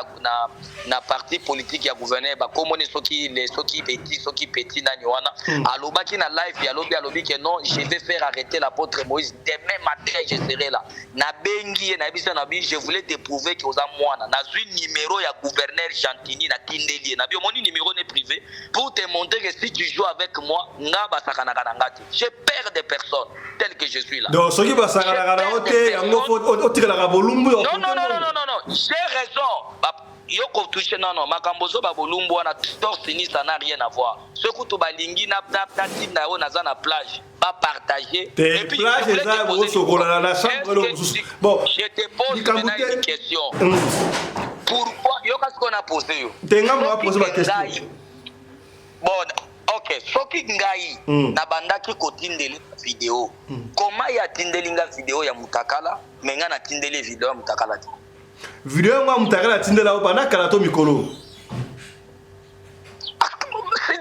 na parti politique ya gouverneur, bakomoni soki le soki petit, soki petit nani wana. Alobaki na live, alobi, alobi que non, je vais faire arrêter l'apôtre Moïse demain matin, je serai là. Nabengi ye, nayebisi ye, nabi, je voulais te prouver que oza mwana. Nazwi numéro ya gouverneur Gentini, natindeli ye, nabi, omoni numéro ne privé, pour te montrer que si tu joues avec moi, nga basakanaka na nga te, j'ai peur de personne tel que je suis là. Donc soki basakanaka na yo te, yango faut otikelaka bolumbu ya Non, non, non, non, non, non, non, j'ai raison. Yo kotoucher, non, non, makambo ozoba bolumbu wana, torse nu, ça n'a rien à voir. Soki kutu balingi na ntina oyo naza na plage, bapartage. Te, plage eza bosokola na chambre eloko mosusu. Bon, je te pose likambo maintenant une question. Pourquoi yoka sikoyo na pose yo? Te, nga mo apose Soki baquestion. Bon, ok, soki ngai nabandaki kotindeli video, comment ye atindeli nga video ya mutakala, me nga natindeli video ya mutakala te? Video yango ya mutakala atindela yo banda kala to mikolo?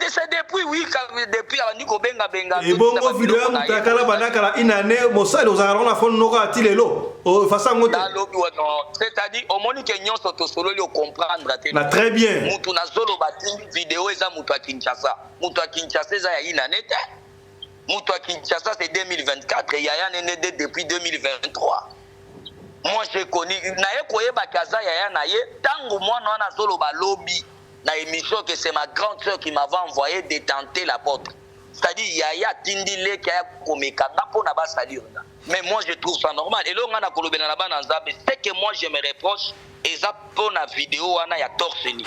C'est depuis, oui, depuis abandi kobengabenga. Ebongo video ya mutakala banda kala inane, mosali ozalaka nango na phone noko ati lelo ofasa yango te? Nalobi non, c'est-à-dire omoni ke nyonso tosololi, ocomprendre te. Na très bien. Mutu nazoloba tindi video eza mutu ya Kinshasa. Mutu ya Kinshasa eza ya inane te. Mutu ya Kinshasa, c'est 2024. Yaya nene de depuis 2023, moi j'ai connu naye koyebaki aza yaya na ye ntango mwana wana azoloba lobi na émission que c'est ma grande sœur qui m'avait envoyé de tenter l'apôtre, c'est-à-dire yaya atindi leki aya komeka nga mpo na basalir nga. Mais moi, je trouve ça normal. Eloko nga na kolobela na bana Nzambe, c'est que moi, je me reproche. Eza mpo na video wana ya torse nu,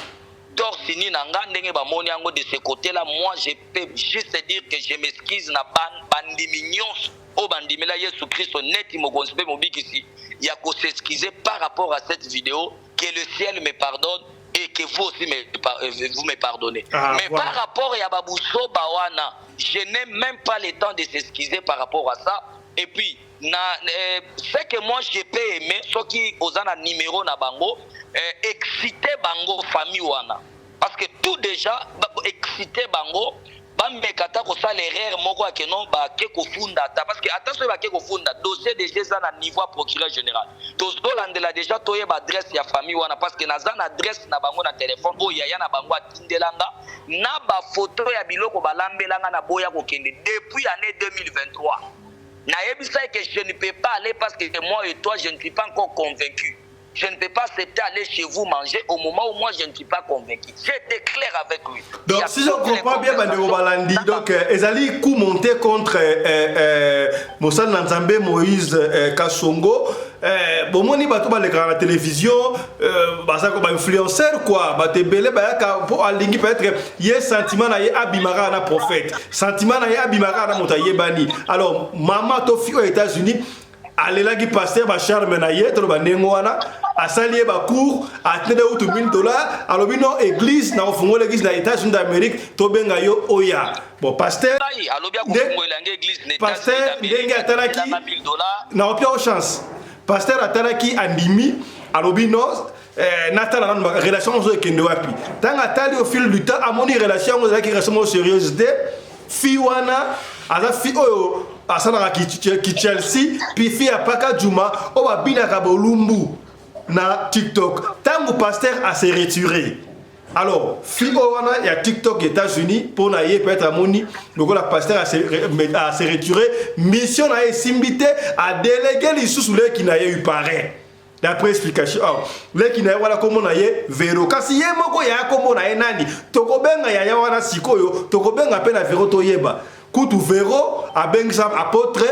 torse nu na nga, ndenge bamoni yango. De ce côté là, moi, je peux juste dire que je m'excuse na bandimi nyonso oyo bandimela Yesu Kristo neti mokonzi mpe mobikisi, ya kos'excuser par rapport à cette vidéo. Que le ciel me pardonne et que vous aussi vous me pardonnez. Ah, mais voilà. Par rapport ya babusoba wana, je n'ai même pas le temps de s'excuser par rapport à ça. Et puis na ce que moi je peux aimer, soki oza na numéro na bango, exciter bango, famille wana, parce que tout déjà exciter bango, bameka ata kosala erreur moko ake non, bake kofunda ata, parce que ata soki bake kofunda, dossier déjà eza na niveau ya procureur général. Tozolandela déjà, toyeba adresse ya famille wana, parce que naza na adresse na bango na telefone oyo yaya na bango atindelanga na bafoto ya biloko balambelanga. Na boya kokende depuis année 2023. Nayebisa que je ne peux pas aller parce que moi et toi, je ne suis pas encore convaincu. Je ne peux pas accepter aller chez vous manger au moment où moi, je ne suis pas convaincu. J'étais clair avec lui. Donc, si je comprends bien, bandeko balandi, donc ezali coup monté contre mosali na Nzambe Moïse Kasongo. Bomoni bato balekaka na télévision, baza ko bainfluenceur quoi, bato ebele bayaka mpo alingi peut-être ye sentiment na ye abimaka na prophète, sentiment na ye abimaka na moto ayebani. Alors mama to fille oyo États-Unis alelaki pasteur, bacharme na ye, toloba ndenge wana, asali ye bacour, atinde utu 1000 $, alobi no église na kofungola église na États-Unis d'Amérique, tobenga yo oya. Bon, pasteur alobi akofungola yango église na pasteur ndenge atalaki na opia o chance, pasteur atalaki, andimi, alobi no, natala nanu relation ozo ekende wapi. Ntango atali, au fil du temps, amoni relation yango ezalaki relation moko sérieuse te. Fille wana aza fille oyo asalaka ki Chelsea, puis fille apaka juma oyo babinaka bolumbu na TikTok. Ntango pasteur ase retiré, alors fille oyo wana ya TikTok États-Unis, mpo na ye peut-être amoni lokola pasteur ase retiré, mission na ye esimbi te, adélégué lisusu leki na ye upare. D'après explication awa, leki na ye wana kombo na ye Vero. Kasi ye moko yaya, kombo na ye nani? Tokobenga yaya wana sikoyo, tokobenga mpe na Vero, toyeba. Kutu Vero abengisa apôtre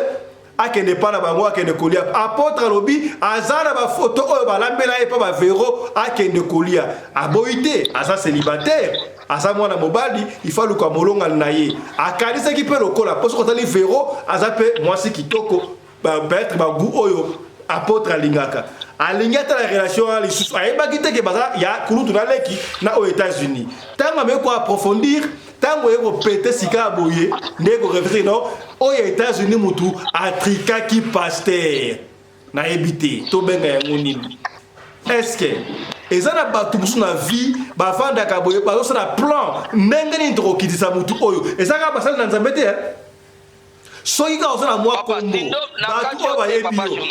akende epa na bango, akende kolia. Apôtre alobi aza na bafoto oyo balambela ye mpa bavero, akende kolia, aboyi te. Aza célibataire, aza mwana mobali, ifa aluka molongani na ye. Akanisaki mpe lokola mpo soki otali Vero, aza mpe mwasi kitoko, peut-être bagoût oyo apôtre alingaka, alingi atala relation wana lisusu. Ayebaki te ke baza ya kulutu na leki na oyo États-Unis. Ntango ameki koapprofondir, ntango oye kopete sika ya boye, nde korefléchir no oyo États-Unis mutu atrikaki pasteur. Nayebi te tobenga yango nini. Est-ce eza na bato mosusu na vie bavandaka boye, bazosala plan ndenge nini tokokitisa mutu oyo? Eza kaka basali na Nzambe te. Soki kaka oza na mwa kombo, bato oyo bayebi yo,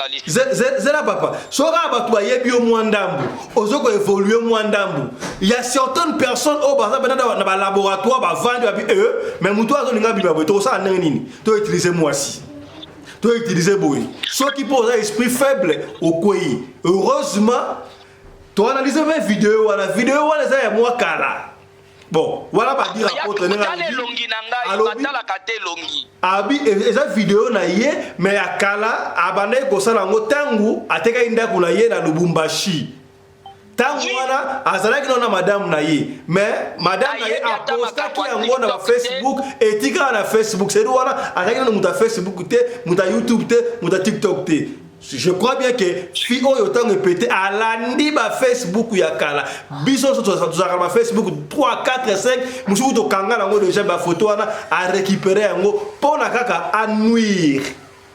zela papa, soki kaka bato bayebi yo mwa ndambu, ozo koévoluer mwa ndambu, ya certaines personnes oyo baza mpena na balaboratoire, bavandi, babi e mais motu azolinga bima boye, tokosala ndenge nini? Toutiliser mwasi, toutiliser boye. Soki mpo oza esprit faible, okwei. Heureusement toanalyse mpe video wana. Video wana eza ya mwa kala. Bon, wana badire apôtre ndenge elongi na ngai, batalaka te elongi. Abi eza video na ye mais ya kala, abandaki kosala yango ntango atekaki ndako na ye na Lubumbashi. Ntango wana azalaki nano na madame na ye, mais madame na ye apostaki yango na bafacebook, etikala na Facebook. Sedi wana azalaki nano moto ya Facebook te, moto ya YouTube te, moto ya TikTok te. Je crois bien que fille oyo, ntango epete, alandi bafacebook ya kala. Biso nyonso tozalaka na bafacebook 3, 4, 5 mosuku, tokanga nango déjà bafoto wana, arécupéré yango mpo na kaka anuire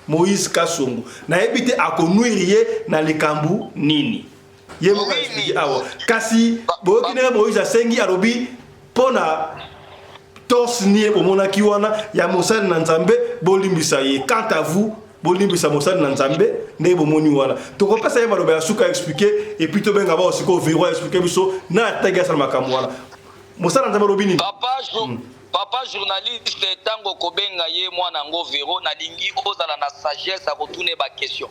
Moïse Kasongo. Nayebi te akonuire ye na likambo nini, ye moko aexpliquer awa. Kasi boyoki ndenge Moïse asengi, alobi mpo na torse nu bomonaki wana ya mosali na Nzambe, bolimbisa ye. Quant à vous, bolimbisa mosali na Nzambe ndenge bomoni wana. Tokopesa ye maloba ya suka, expliquer, et puis tobenga bao sikoyo Vero, expliquer biso na ataki asala makambo wana. Mosali na Nzambe alobi nini? Papa journaliste, ntango kobenga ye mwana yango Vero, nalingi ozala na sagesse ya kotuna ye baquestion.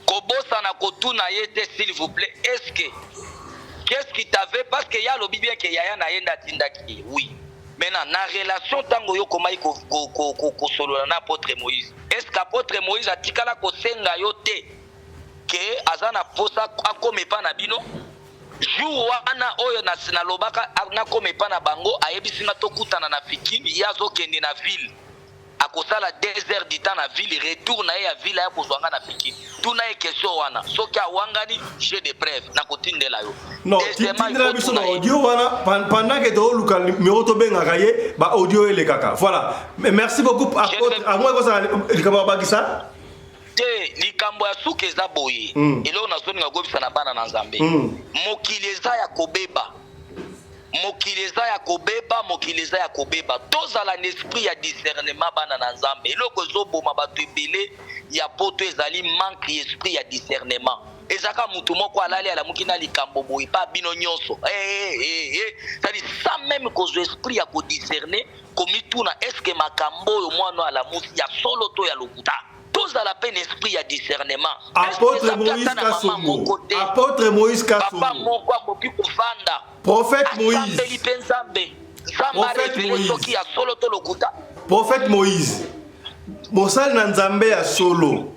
Kobosana kotuna ye te, s'il vous plaît. Est ce que qu'est-ce qui t'avait, parce que ye alobi bien ke yaya na ye nde atindaki ye. Oui, maintenant na relation, ntango yo komaki kosolola na apôtre Moïse, est ce que apôtre Moïse atikala kosenga yo te? Ke aza na posa akoma epa na bino jour wana oyo nalobaka nakoma epa na bango, ayebisi nga tokutana na Fikin, ye azokende na ville, akosala 2 heures du temps na ville, retour na ye ya ville aya kozwa nga na Fikin. Tuna ye question wana, soki awangani, j'ai des preuves, nakotindela yo. Non, tindela biso na audio wana pendant que toluka numéro tobengaka ye, ba audio elekaka. Voilà, merci beaucoup, apôtre. Amoi kozala likambo ya bakisa te. Likambo ya suka eza boye. Eloko nazolinga koyebisa na bana na Nzambe, mokili eza ya kobeba, mokili eza ya kobeba, mokili eza ya kobeba. Tozala na esprit ya discernement, bana na Nzambe. Eloko ezoboma bato ebele ya poto ezali manque ya esprit ya discernement. Ezalaka mutu moko alali, alamuki na likambo boye pa bino nyonso, hey, hey, hey. C'est-à-dire sans même kozwa esprit ya kodiscerner, komituna: est-ce makambo oyo mwana alamusi ya solo to ya lokuta? Tozala mpe na esprit ya discernement. Apôtre Moïse Kasongo, apôtre Moïse Kasongo, papa moko akoki kovanda, prophète Moïse, asambeli mpe Nzambe, Nzambe arévéler soki ya solo to lokuta. Prophète Moïse, mosali na Nzambe ya solo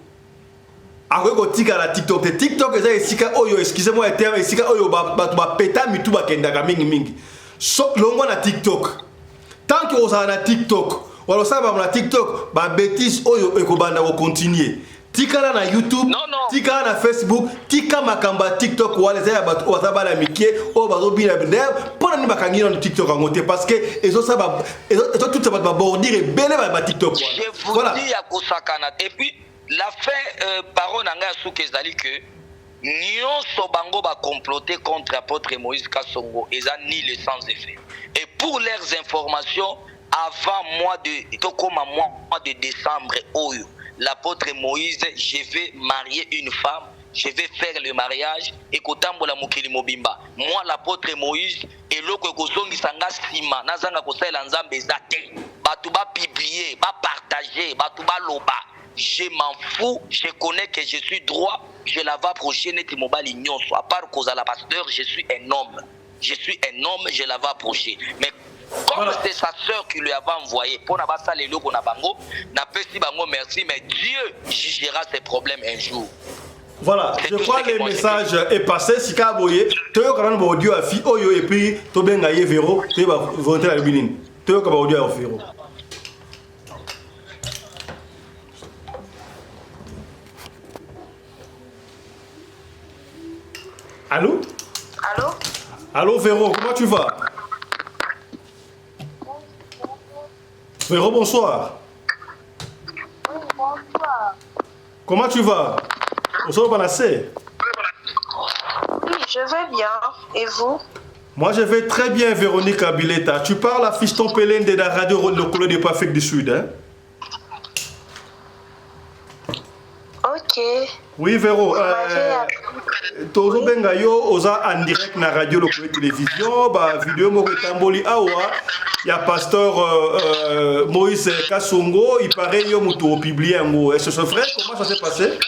akoki kotikala TikTok te. TikTok eza esika oyo, excusez moi terme, esika oyo bato bapeta mitu bakendaka mingimingi. So, longwa na TikTok. Tant que ozala na TikTok, wala osala bango na TikTok, babêtises oyo ekobanda kocontinuer. Tikala na YouTube, Non, non. tikala na Facebook, tika makambo ya TikTok wana. Eza ya bato oyo baza bana mike oyo bazobina. D'ailleurs, mpo na nini bakangi nano TikTok yango te? Parce que ezosala, ezotutisa bato babordure ebele ba TikTok wana. Je vous Voilà. dis, ya kosakana. Et puis la fin, parole na ngai ya suka ezali que nyonso bango bacomploter contre apôtre Moïse Kasongo eza nul et sans effet. Et pour leurs informations, avant mois de tokoma mois de décembre oyo, l'apôtre Moïse, je vais marier une femme, je vais faire le mariage ekotambola mokili mobimba. Moi, l'apôtre Moïse, eloko ekozongisa nga nsima nazanga kosalela Nzambe eza te. Bato bapublier, bapartager, bato baloba, je m'en fous. Je connais que je suis droit, je la vais approcher neti mobali nyonso. À part kozala pasteur, je suis un homme, je suis un homme, je la vais approcher. Mais comme Voilà. c'est sa sœur qui lui avait envoyé mpona basala eloko na bango, napesi bango merci, mais Dieu jugera ces problèmes un jour. Voilà, C'est je tout crois ce que que le moi, message est passé. Sika boye, toyoka nanu ba audio ya fille oyo et puis tobenga ye Vero, toyeba volonté ya binini. Toyoka ba audio ya Vero. Allô? Allô? Allô Véro, comment tu vas? Véro, bonsoir. Oui, bonsoir. Comment tu vas? Bonsoir Banassé. Oui, je vais bien. Et vous? Moi, je vais très bien, Véronique Abileta. Tu parles à Fiston Pelende de la radio Lokolo de Afrique du Sud, hein? Ok. Oui, Véro. Vous m'avez Tozobenga yo, oza en direct na radio Lokolo Télévision. Ba vidéo moko etamboli awa ya pasteur Moïse Kasongo. Il paraît yo mutu opublier yango. Est-ce que c'est vrai? Comment ça s'est passé?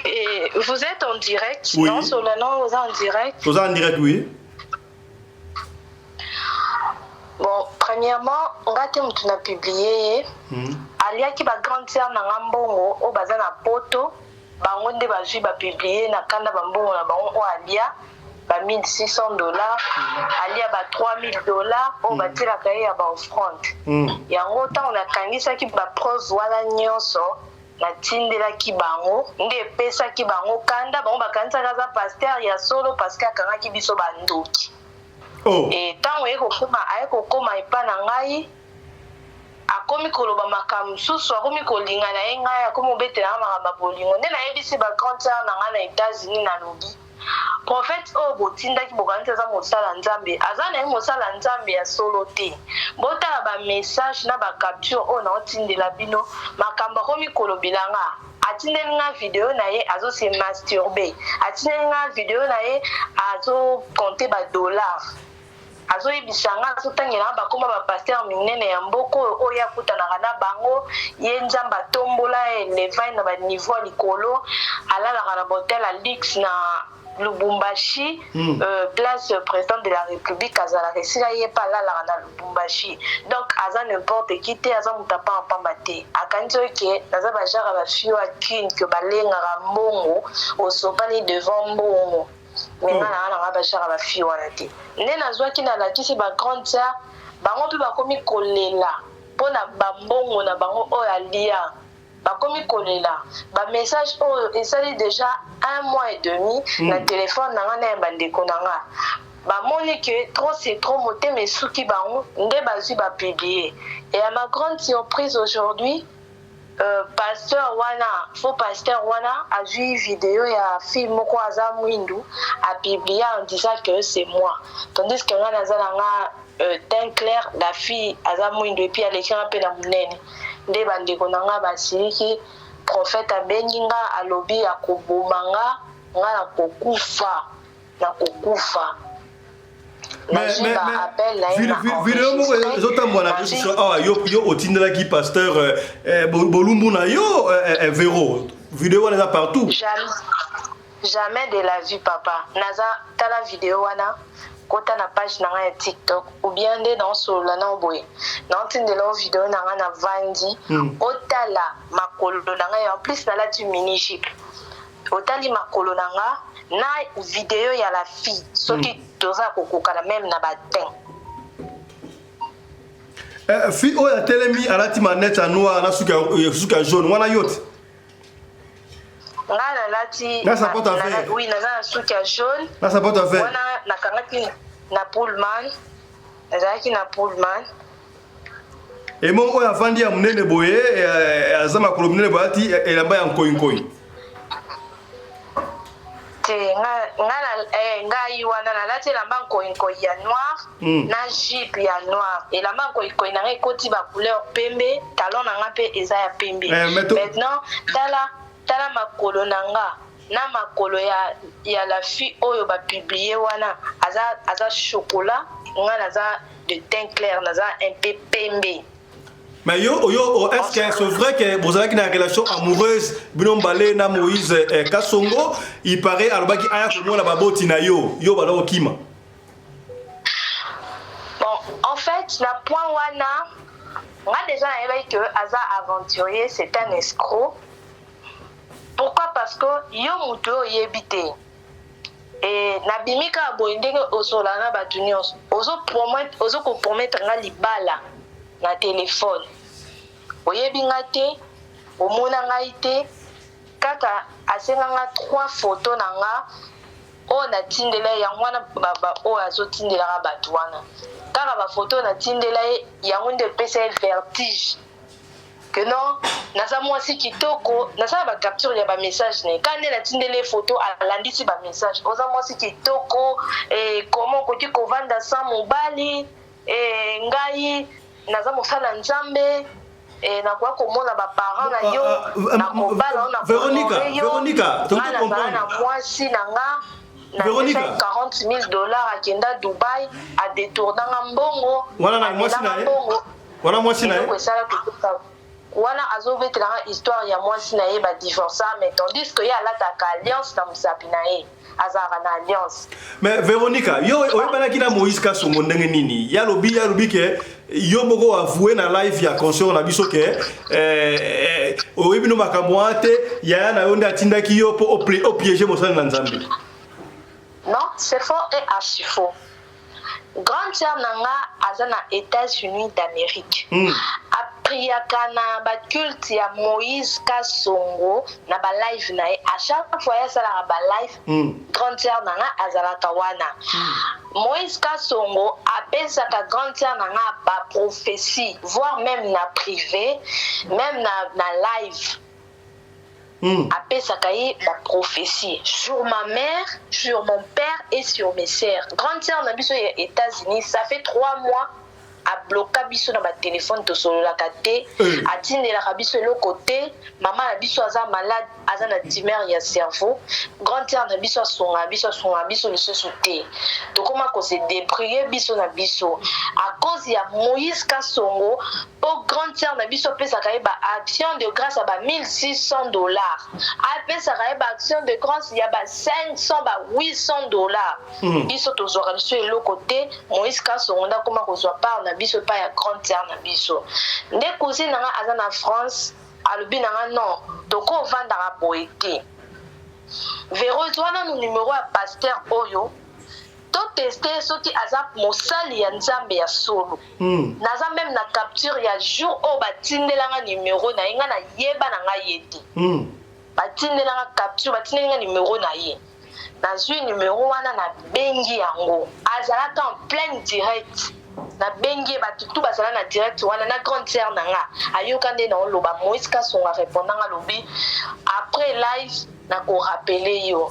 Et vous êtes en direct? Oui. Non, Solano, vous êtes en direct? Toza en direct, oui. Bon, premièrement, nga te mutu na publier ye. Aliaki bagrande sœur na nga mbongo oyo baza na poto, bango nde bazwi, bapublier na kanda bambongo na bango oyo alia ba 1600 $, alia ba 3000 $ oyo batielaka ye ya baoffrande. Yango ntango nakangisaki bapreuve wana nyonso, natindelaki bango, nde epesaki bango kanda. Bango bakanisaki aza pasteur ya solo parce que akangaki biso bandoki. Oh. E ntango aye kokoma, aye kokoma epa na ngai, akomi koloba makambo mosusu, akomi kolinga na ye ngai, akomi kobetela nga makambo ya bolingo. Nde nayebisi bagrande sœur na ngai na États-Unis, nalobi: prophète oyo botindaki, bokanisi aza mosala Nzambe, aza na ye mosala Nzambe ya solo te. Botala bamessage na bacapture oyo naotindela bino, makambo akomi kolobela nga. Atindeli nga video na ye azose masturber, atindeli nga video na ye azocompter badollar, azoyebisa nga, azotangela nga bakoma bapasteur minene ya mboka oyo, oyo akutanaka na bango. Ye Nzambe atombola, élever na baniveau ya likolo, alalaka na bahotel ya luxe na Lubumbashi. Place président de la République azalaka, esika ye mpe alalaka na Lubumbashi. Donc aza n'importe qui te, aza moto apambapamba te. Akanisi oke naza bajara bafio ya kine ke balengaka mbongo, osopani devant mbongo. Me nga nanga bajara bafio wana te. Nde nazwaki, nalakisi bagrande sœur, bango mpe bakomi kolela mpona bambongo na bango oyo alia. Bakomi kolela bamessage oyo esali déjà un mois et demi na telefone na nga na ya bandeko na nga. Bamoni ke trop c'est trop, motema esuki bango, nde bazwi bapublier. Et à ma grande surprise, aujourd'hui, pasteur wana, faux pasteur wana, azwi video ya fille moko aza mwindu, apublié en disant que c'est moi, tandis que nga naza na nga teint clair, la fille aza mwindu et puis aleki nga mpe na monene. Nde bandeko na nga basiliki. Prophète abengi nga, alobi akoboma nga, nga nakokufa, nakokufa. Video moko ezotambola na réseau sociaux awa, yo otindelaki pasteur bolumbu na yo. Vero, video wana eza partout. Jamais de la vie, papa. Naza tala video wana, kota na page na ngai ya TikTok ou bien nde naosolola na boye, naotindela o video na ngai na vandi. Otala makolo na ngai, en plus nalati mini jupe. Otali makolo na nga na video ya la fille, soki toza kokokana même na batin. Fille oyo atelemi, alati manete ya noir na suki ya jaune wana, yo te? Ngai nalati Na sapato ya vert. Oui, naza na suki ya jaune. Na sapato ya vert. Wana nakangaki na Pullman, nazalaki na Pullman. Emo oyo avandi ya monene boye, aza makolo monene boye, alati elamba ya nkoinkoi. Te, ngai wana nalati elamba nkoinkoi ya noir na jupe ya noir. Elamba nkoinkoi na ngai ekoti bacouleur pembe, talon na nga mpe eza ya pembe. Eh, Maintenant tala, tala makolo na nga na makolo ya la fille oyo bapublier wana. Aza chocolat, nga naza de teint clair, naza un peu pembe. Mais yo, est-ce que c'est vrai que bozalaki na relation amoureuse, bino mbale na Moïse Kasongo? Il paraît alobaki aya komona baboti na yo, yo bala okima. Bon, en fait, na point wana, nga déjà nayebaki que aza aventurier, c'est un escroc. Pourquoi? Parce que yo moto oyo oyebi te, e nabimi kaka boye ndenge osola na bato nyonso, ozokopromettre nga libala na telefone, oyebi nga te, omona ngai te. Kaka asenga nga trois photo na nga oyo natindela ye, yango wana oyo azotindelaka bato wana. Kaka bafoto oyo natindela ye, yango nde epesa ye vertige que non, naza mwasi kitoko. Nasala bacapture ya bamessage na ye. Kaka nde natindeli ye photo, alandisi bamessage: "Oza mwasi kitoko, comment okoki kovanda sans mobali? Ngai naza mosala Nzambe, nakoya komona baparent na yo, nakobala." Veronica, Veronica. Nazala na mwasi na nga, napesa 40 000 $, akenda Dubai, adetournanga mbongo. Wana na mwasi na ye? Wana mwasi na ye? Esala wana azobetelanga histoire ya mwasi na ye badivorça, mais tandis que ye alataka alliance na mosapi na ye, azalaka na alliance. Mais Veronica, yo oyebanaki na Moïse Kasongo ndenge nini? Yalobi ke yo moko avoué na live ya concert na biso ke oyebi no makambo wana te, yaya na yo nde atindaki yo mpo opiéger mosali na Nzambe. Non, c'est faux et archi faux. Grande sœur na nga aza na États-Unis d'Amérique. Apriaka na baculte ya Moïse Kasongo na balive na ye. À chaque fois ye asalaka balive, grande sœur na nga azalaka wana. Moïse Kasongo apesaka grande sœur na nga baprophétie, voire même na privé, même na live. Apesaka ye baprophétie sur ma mère, sur mon père et sur mes sœurs. Grande sœur na biso ya États-Unis, ça fait 3 mois abloka biso na batelefone, tosololaka te, atindelaka biso eloko te. Mama na biso aza malade, aza na tumeur ya cerveau. Grande sœur na biso asungaka biso, asungaka biso lisusu te. Tokóma kose débrouiller biso na biso à cause ya Moïse Kasongo. Mpo grande sœur na biso apesaka ye ba action de grâce ya ba 1600 $, apesaka ye ba action de grâce ya ba 500, ba 800 $. Biso tozwaka biso eloko te. Moïse Kasongo nde akoma kozwa part na biso epai ya grande sœur na biso. Nde cousine na nga aza na France, alobi na nga: "Non, tokovandaka boye te. Vero, zwa nanu numero ya pasteur oyo, toteste soki aza mosali ya Nzambe ya solo." Naza même na capture ya jour oyo batindelanga numero na ye. Nga nayeba na ngai ye te. Batindelanga capture, batindelinga numero na ye. Nazwi numero wana, nabengi yango. Azalaka en pleine direct. Nabengi ye, bato tu bazala na direct wana na grande sœur na nga ayoka nde naoloba. Moïse Kasongo arépondanga, alobi: "Après live, nakorappeler yo."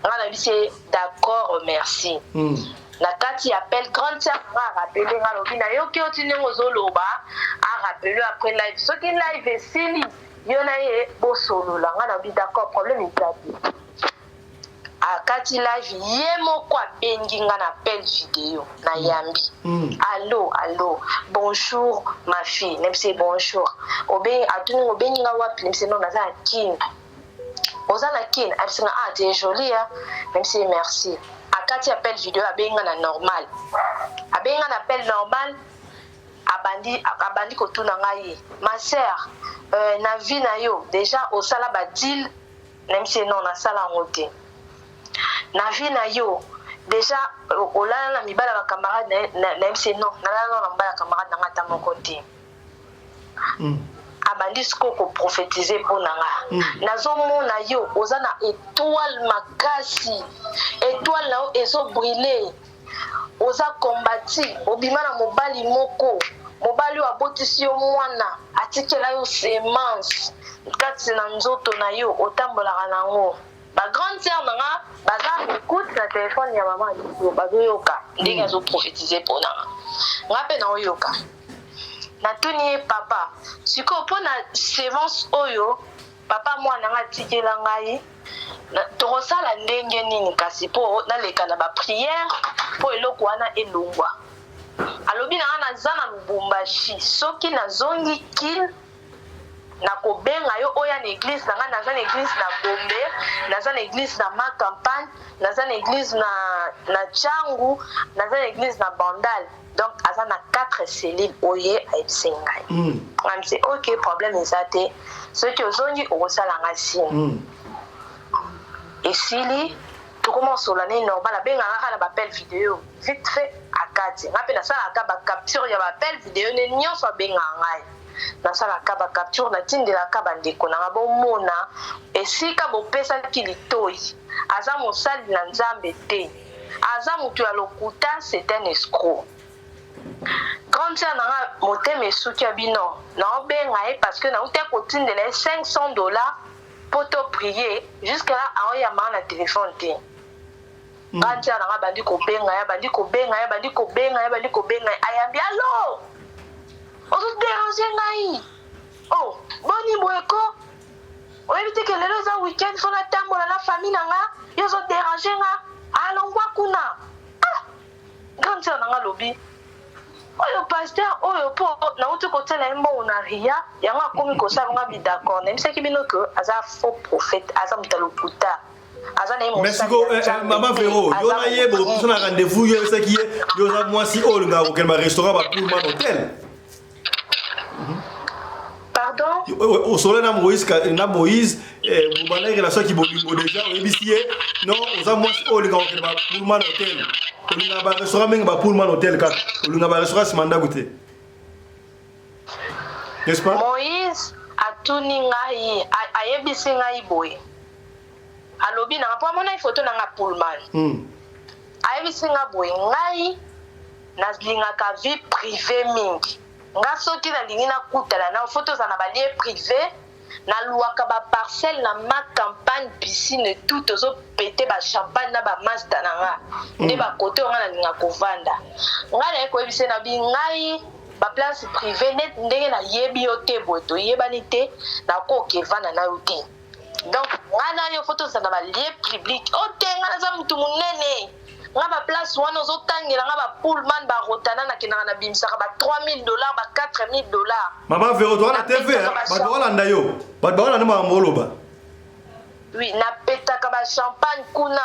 Nga nayebisi ye: "D'accord, merci." Na kati ya appel, grande sœur nga arappeler nga, alobi: "Nayoki oti ndenge ozoloba, arappeler après live. Soki live esili, yo na ye bosolola." Nga nalobi: "D'accord, problème eza te." Akati live, ye moko abengi nga na appel vidéo, nayambi. "Allo, allo, bonjour ma fille." Nayebisi: "Bonjour." Obengi, atuni: "Obengi nga wapi?" Nayebisi: "Non, naza na Kine." "Oza na Kine?" Ayebisi nga: "Ah, t'es jolie, hein." Nayebisi: "Merci." Akati appel vidéo, abengi nga na normal, abengi nga na appel normal. Abandi kotuna ngai ye: "Ma sœur, na vie na yo déjà osala badeal?" Nayebisi: "Non, nasala yango te." "Na vie na yo déjà olala na mibala bacamarade?" Nayebisi: "Non, nalala na mobala camarade nanga ata moko te." Abandi sikoyo koprophétiser mpo na nga. "Nazomona yo oza na étoile makasi, étoile na yo ezobriller, oza kombati, obima na mobali moko, mobali oyo abotisi yo mwana, atikela yo semence kati na nzoto na yo, otambolaka nango." Bagrande sœur na nga baza écoute na telefone ya mama biso, bazoyoka ndenge azoprophétiser mpo na nga. Nga mpe naoyoka. Natuni ye: "Papa, sikoyo mpo na semence oyo papa mwana nga atikela ngai, tokosala ndenge nini kasi mpo naleka na baprière mpo eloko wana elongwa?" Alobi na nga: "Naza na Lubumbashi. Soki nazongi Kine, nakobenga yo oya na église na ngai. Naza na église na Gombe, naza na église na Ma Campagne, naza na église na Tshangu, naza na église na Bandal." Donc aza na 4 cellules oye ayebisi ngai. Ngamisi: "Ok, problème eza te. Soki ozongi, okosala nga signe." Esili, tokoma osola ne normal. Abengaka kaka na baappel vidéo, vite fait akati. Nga mpe nasalaka bacapture ya baappel vidéo ne nyonso abengaka ngai. Nasalaka bacapture, natindelaka bandeko nanga: "Bomona esika bopesaki litoi. Aza mosali na Nzambe te, aza moto ya lokuta, c'est un escroc." Grande sœur nanga motema esuki ya bino. Naobenga ye parce que nauti kotindela ye 500 $ mpo to prier. Jusque là aoyambaka na telefone te. Grande sœur nanga bandi kobenga ye, bandi kobenga ye, bandi kobenga ye, bandi kobenga ye. Ayambi: "Allo, ozodéranger ngai. Oh, boni boye ko? Oyebi te ke lelo eza weekend, faut natambola na famille na nga? Yo ozodéranger nga, alongwa kuna." Ah, grande sœur nanga alobi: "Oyo pasteur oyo, mpo nauti kotiela ye mbongo na ria, yango akomi kosala nga bi." D'accord, nayebisaki bino ke aza faux prophète, aza moto ya lokuta, aza na ye. Mais siko, mama Vero, yo na ye bopesa na rendez-vous. Yo oyebisaki ye yo oza mwasi oyo olingaka kokende barestaurant, bapullman hotel. Pardon? Osolo na Moïse, na Moïse bobandaki relation ya kibolingo déjà. Oyebisi ye non, oza mwasi oyo olingaka kokende bapullman hotel, olingaka barestaurant mingi, bapullman hotel kaka, olingaka barestaurant nsima ndako te, n'est-ce pas? Moïse atuni ngai, ayebisi ngai boye, alobi nanga, mpo amonaki foto nanga pullman. Ayebisi nga boye: "Ngai nalingaka vie privée mingi. Nga soki nalingi nakutana na, faut tozala na balieu privé. Naluwaka baparcelle na Ma Campagne, piscine, tout, tozopete bachampagne na bamaster na nga nde bakote oyo nga nalinga kovanda." Ngai naye koyebisa na bi ngai baplace privé net, ndenge nayebi yo te boye, toyebani te, nakoki evanda na yo te. Donc ngai na yo, faut tozala na balieu public. O te, ngai naza motu monene, Nga ba place wana ozotangela nga ba Pullman, ba Rotana, nakendaka na bimisaka ba 3000 $, ba 4000 $. Mama Vero, toza na TV, bato baolanda yo, bato baolanda makambo oloba. Oui, napetaka ba champagne kuna,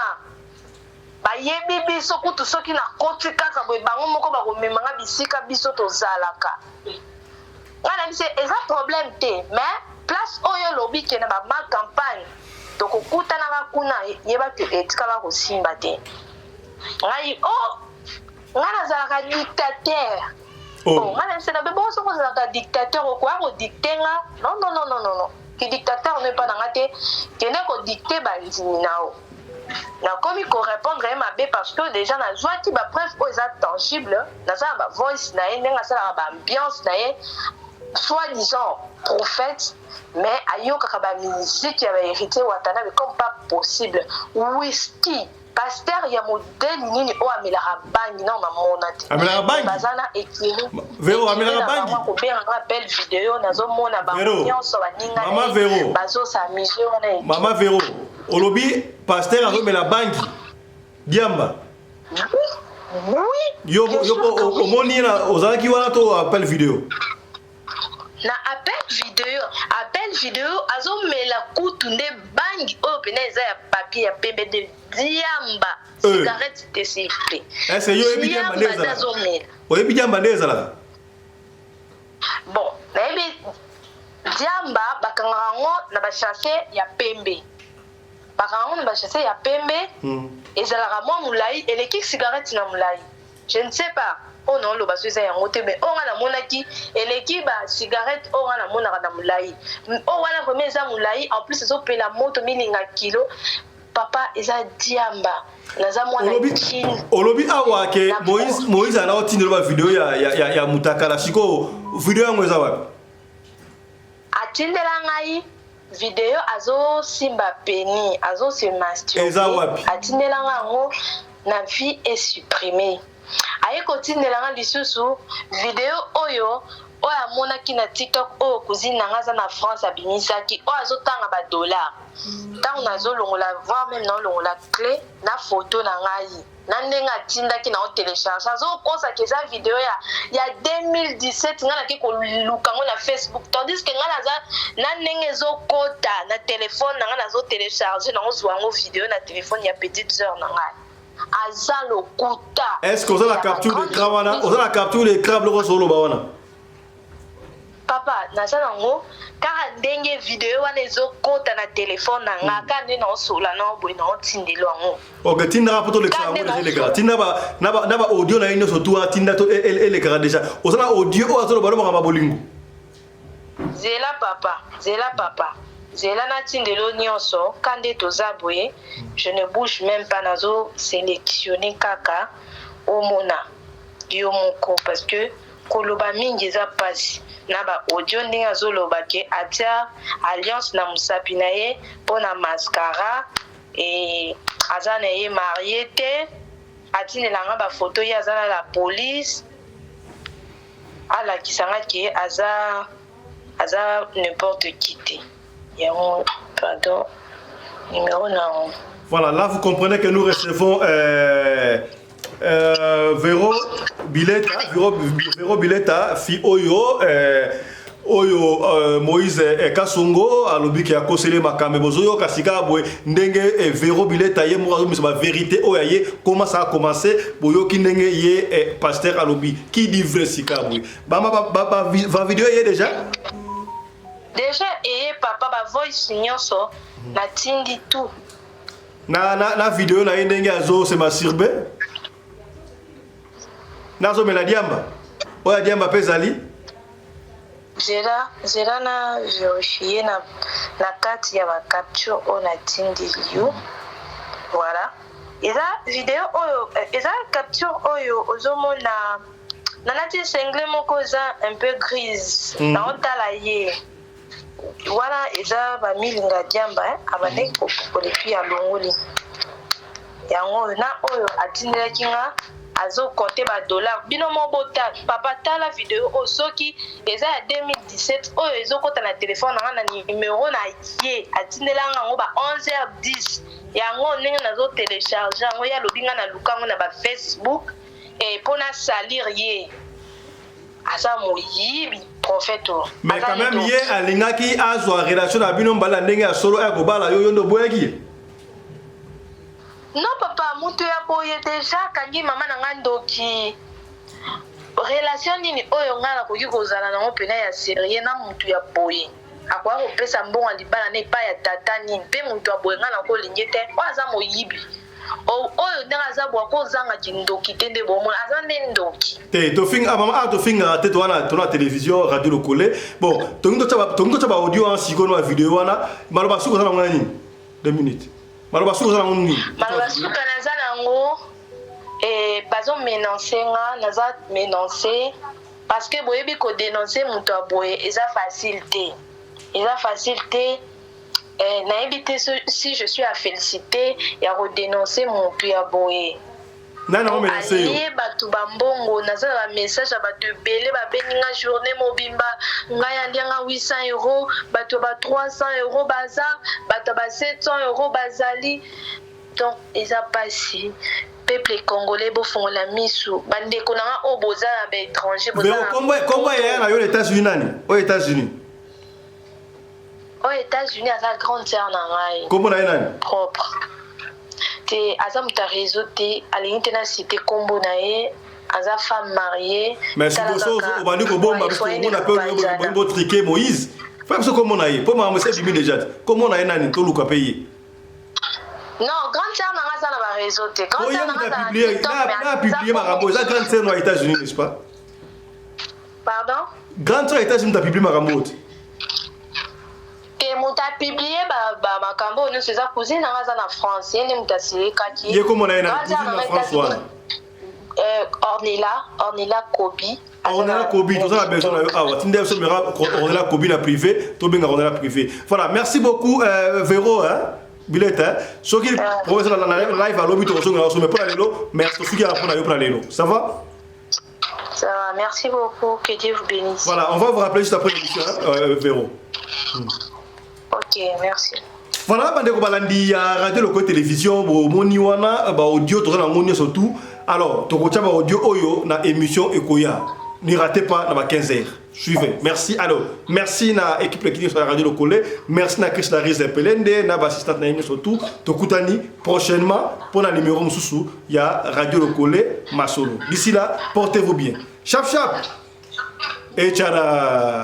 bayebi biso kutu. Soki nakoti kaka boye, bango moko bakomemanga bisika biso tozalaka. Nga na biso eza problème te, mais place oyo olobi ke na bama campagne tokokutanaka kuna, yeba ke etikala kosimba te. Ngai o oh, ngai nazalaka dictateur. Oh. Ngai na biso na be bongo, soki ozalaka dictateur, okoya kodicter nga? Non, non, non, non, non, non, ki dictateur no epa na nga te. Kende kodicter bandimi na yo. Nakomi korépondre ye mabe parce que déjà nazwaki bapreuve oyo eza tangible. Naza na bavoice na ye, ndenge asalaka baambiance na ye, soi-disant prophète, mais ayokaka bamusique ya bahéritier Watanabe comme pas possible. Whisky, pasteur ya modèle nini oyo amelaka bangi? Nao namona te. Amelaka bangi? Baza na écurie. Vero, amelaka bangi? Kobenganga appel vidéo, nazomona bango nyonso, baninga. Mama Vero. Bazosamuse wana. Mama Vero, olobi pasteur azomela bangi, diamba? Oui. Yo, yo omoni ye na ozalaki wana to appel vidéo? Na appel vidéo, appel vidéo, azomela kutu nde bangi oyo mpena eza ya papier ya pembe de diamba. Cigarette te, s'il vous plaît. Est-ce yo oyebi diamba nde ezalaka? Azomela. Oyebi diamba nde ezalaka? Bon, nayebi diamba, bakangaka yango na basachet ya pembe, bakanga yango na basachet ya pembe. Ezalaka mwa molai, eleki cigarette na molai. Je ne sais pas oyo naoloba so eza yango te, mais oyo nga namonaki eleki bacigarette oyo nga namonaka na molai. Oyo wana vraiment eza molai, en plus ezopela moto, milinga kilo. Papa, eza diamba. Naza mwana Chine. Olobi awa ke Moïse ana otindela bavideo ya mutakala. Sikoyo video yango eza wapi? Atindela ngai video azosimba pénis, azose masturber. Eza wapi? Atindela ngai yango na vie esupprime. Aye kotindela nga lisusu video oyo amonaki na TikTok, oyo cousine na nga aza na France abimisaki, oyo azotanga badollar. Ntango nazolongola, voire même naolongola clé na photo na ngai na ndenge atindaki na otélécharge, azokosaka eza video ya 2017. Ngai nake koluka yango na Facebook, tandis que ngai naza na ndenge ezokota na telefone na ngai, nazotélécharge, nangozwa yango video na telefone ya petite sœur na ngai. Aza lokuta. Est ce que oza na capture d'écran wana? Oza na capture d'écran, biloko nyonso oloba wana? Papa, naza nango kaka ndenge video wana ezokota na telefone na nga, kaka nde naosola na boye, naotindelo yango. Ok, tindaka mpo tolekisa yango déjà, elekaka. Tinda na ba audio na ye nyonso tu wana, tinda to elekaka déjà. Oza na audio oyo azoloba no makambo ya bolingo? Zela papa, zela papa, zela natindelo nyonso. Ka nde toza boye, je ne bouge même pas, nazo sélectionne kaka, omona yo moko, parce que koloba mingi eza mpasi. Na baaudio ndenge azoloba ke atia alliance na mosapi na ye mpo na mascara e aza na ye marié te. Atindelanga bafoto, ye aza na la police, alakisanga ke aza n'importe qui te. Yango, pardon, numéro na yango. Voilà, là vous comprenez que nous recevons Vero Bileta, Vero Bileta, fi oyo, oyo Moïse Kasongo alobi ke akoseli makambo. Bozoyoka sika boye ndenge Vero Bileta ye moko azomisa bavérité oyo aye. Comment ça a commencé? Boyoki ndenge ye pasteur alobi. Qui dit vrai sika boye? Bama ba vidéo ye déjà. Déjà eye papa, bavoice nyonso natindi tout. Na vidéo na ye ndenge azo se masturber, nazomela diamba, oyo ya diamba mpe ezali. Zela, zela na vérifie na kati ya bacapture oyo natindeli yo. Voilà, eza video oyo, eza capture oyo ozomona nalati singlet moko eza un peu grise. Naotala ye wana, eza bamilinga diamba, eh? Abandaki kopukola, et puis alongoli yango oyo na oyo atindelaki nga. Azo compter ba dollars. Bino moko botala. Papa tala video oyo soki eza ya 2017 oyo ezo kota na telephone na nga na numero na ye atindela nga yango ba 11h10 yango ndenge nazo telecharger yango ye alobi nga na luka yango na ba Facebook eh, po na salir ye. Aza moyibi prophète oyo. Mais quand même ye alingaki azwa relation na bino mbala ndenge ya solo aya kobala yo, yo nde oboyaki ye? Non papa, mutu ya boye dejà akangi mama na nga ndoki. Relation nini oyo nga nakoki kozala nango pena ya serieux na mutu ya boye? Akoya kopesa mbongo ya libala na epai ya tata nini? Pe mutu ya boye nga nakolinge te. Oyo aza moyibi. Oyo ndenge aza boye akozanga kindoki te nde bomona aza nde ndoki. Te tofinga ah, mama ah, tofingaka te towana tona télévision radio lokole. Bon, tolingi totya ba audio wana sikoyo na ba video wana. Maloba suka oza nango na nini? 2 minutes. Maloba suka oza nango nini? Maloba suka naza nango eh, bazo menance nga, naza menance parce que boyebi ko denoncer moto ya boye eza facile te, eza facile te. Eh, nayebi te si je suis à féliciter ya ko denoncer moto ya boye. Nani yango menase yo? Alie bato ba mbongo, naza na ba message ya bato ebele babengi nga journée mobimba, ngai alia nga 800 euros, bato ya ba 300 euros baza, bato ya ba 700 euros bazali. Donc eza pasi. Peuple congolais bofongola misu, ba ndeko na nga oyo boza na ba étranger, boza na kombo kombo ya na yo na États-Unis nani? Oyo États-Unis. Oyo États-Unis aza grande sœur na ngai. Kombo na ye nani? Propre. Te aza moto ya réseau te, alingi te na citer kombo na ye, aza femme mariée. Mais liboso obandi kobomba biso komona pe olingi botrike Moïse. Fa biso kombo na ye po makambo esi ebimi déjà te. Kombo na ye nani toluka pe ye. Non, grande sœur na nga aza na ba réseau te. Grande sœur na nga aza na TikTok, mais na publier makambo eza grande sœur na États-Unis, n'est-ce pas? Pardon? Grande sœur États-Unis ta publier makambo te. Te moto apublie makambo oyo nyonso eza cousine na nga aza na France, ye nde moto asilikaki. Ye komona ye na cousine na France wana. Ornella, Ornella Kobi. Ornella Kobi, toza na besoin na yo awa. Tinda biso mera Ornella Kobi na privé, tobenga Ornella privé. Voilà, merci beaucoup Véro hein. Bilete hein. Soki professeur na live alobi tokozonga na mais pona lelo, merci tosuki ya pona yo pona lelo. Ça va? Ça va, merci beaucoup, que Dieu vous bénisse. Voilà, on va vous rappeler juste après l'émission, hein, Véro. Ok, merci. Voilà, bandeko balandi ya radio loko télévision, bomoni wana ba audio toza na ngoni surtout. Alors, tokotia ba audio oyo na émission ekoya. Ne ratez pas na ba 15h. Suivez. Merci. Alors, merci na équipe qui sur la radio Lokole. Merci na Chris Larisse Pelende, na ba assistante na ye surtout. Tokutani prochainement pour la numéro mususu ya Radio Lokole Masolo. D'ici là, portez-vous bien. Chap chap. Et tchara.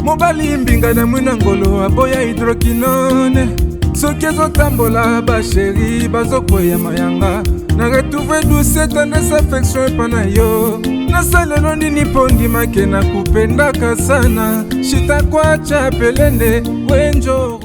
Mobali mbinga na mwina ngolo aboya hydroquinone soki ezotambola basheri bazokweya mayanga na retrouve douce tendresse affection epa na yo nasalelo nini mpo ndimake nakupendaka sana shitakwacha pelende wenjoro.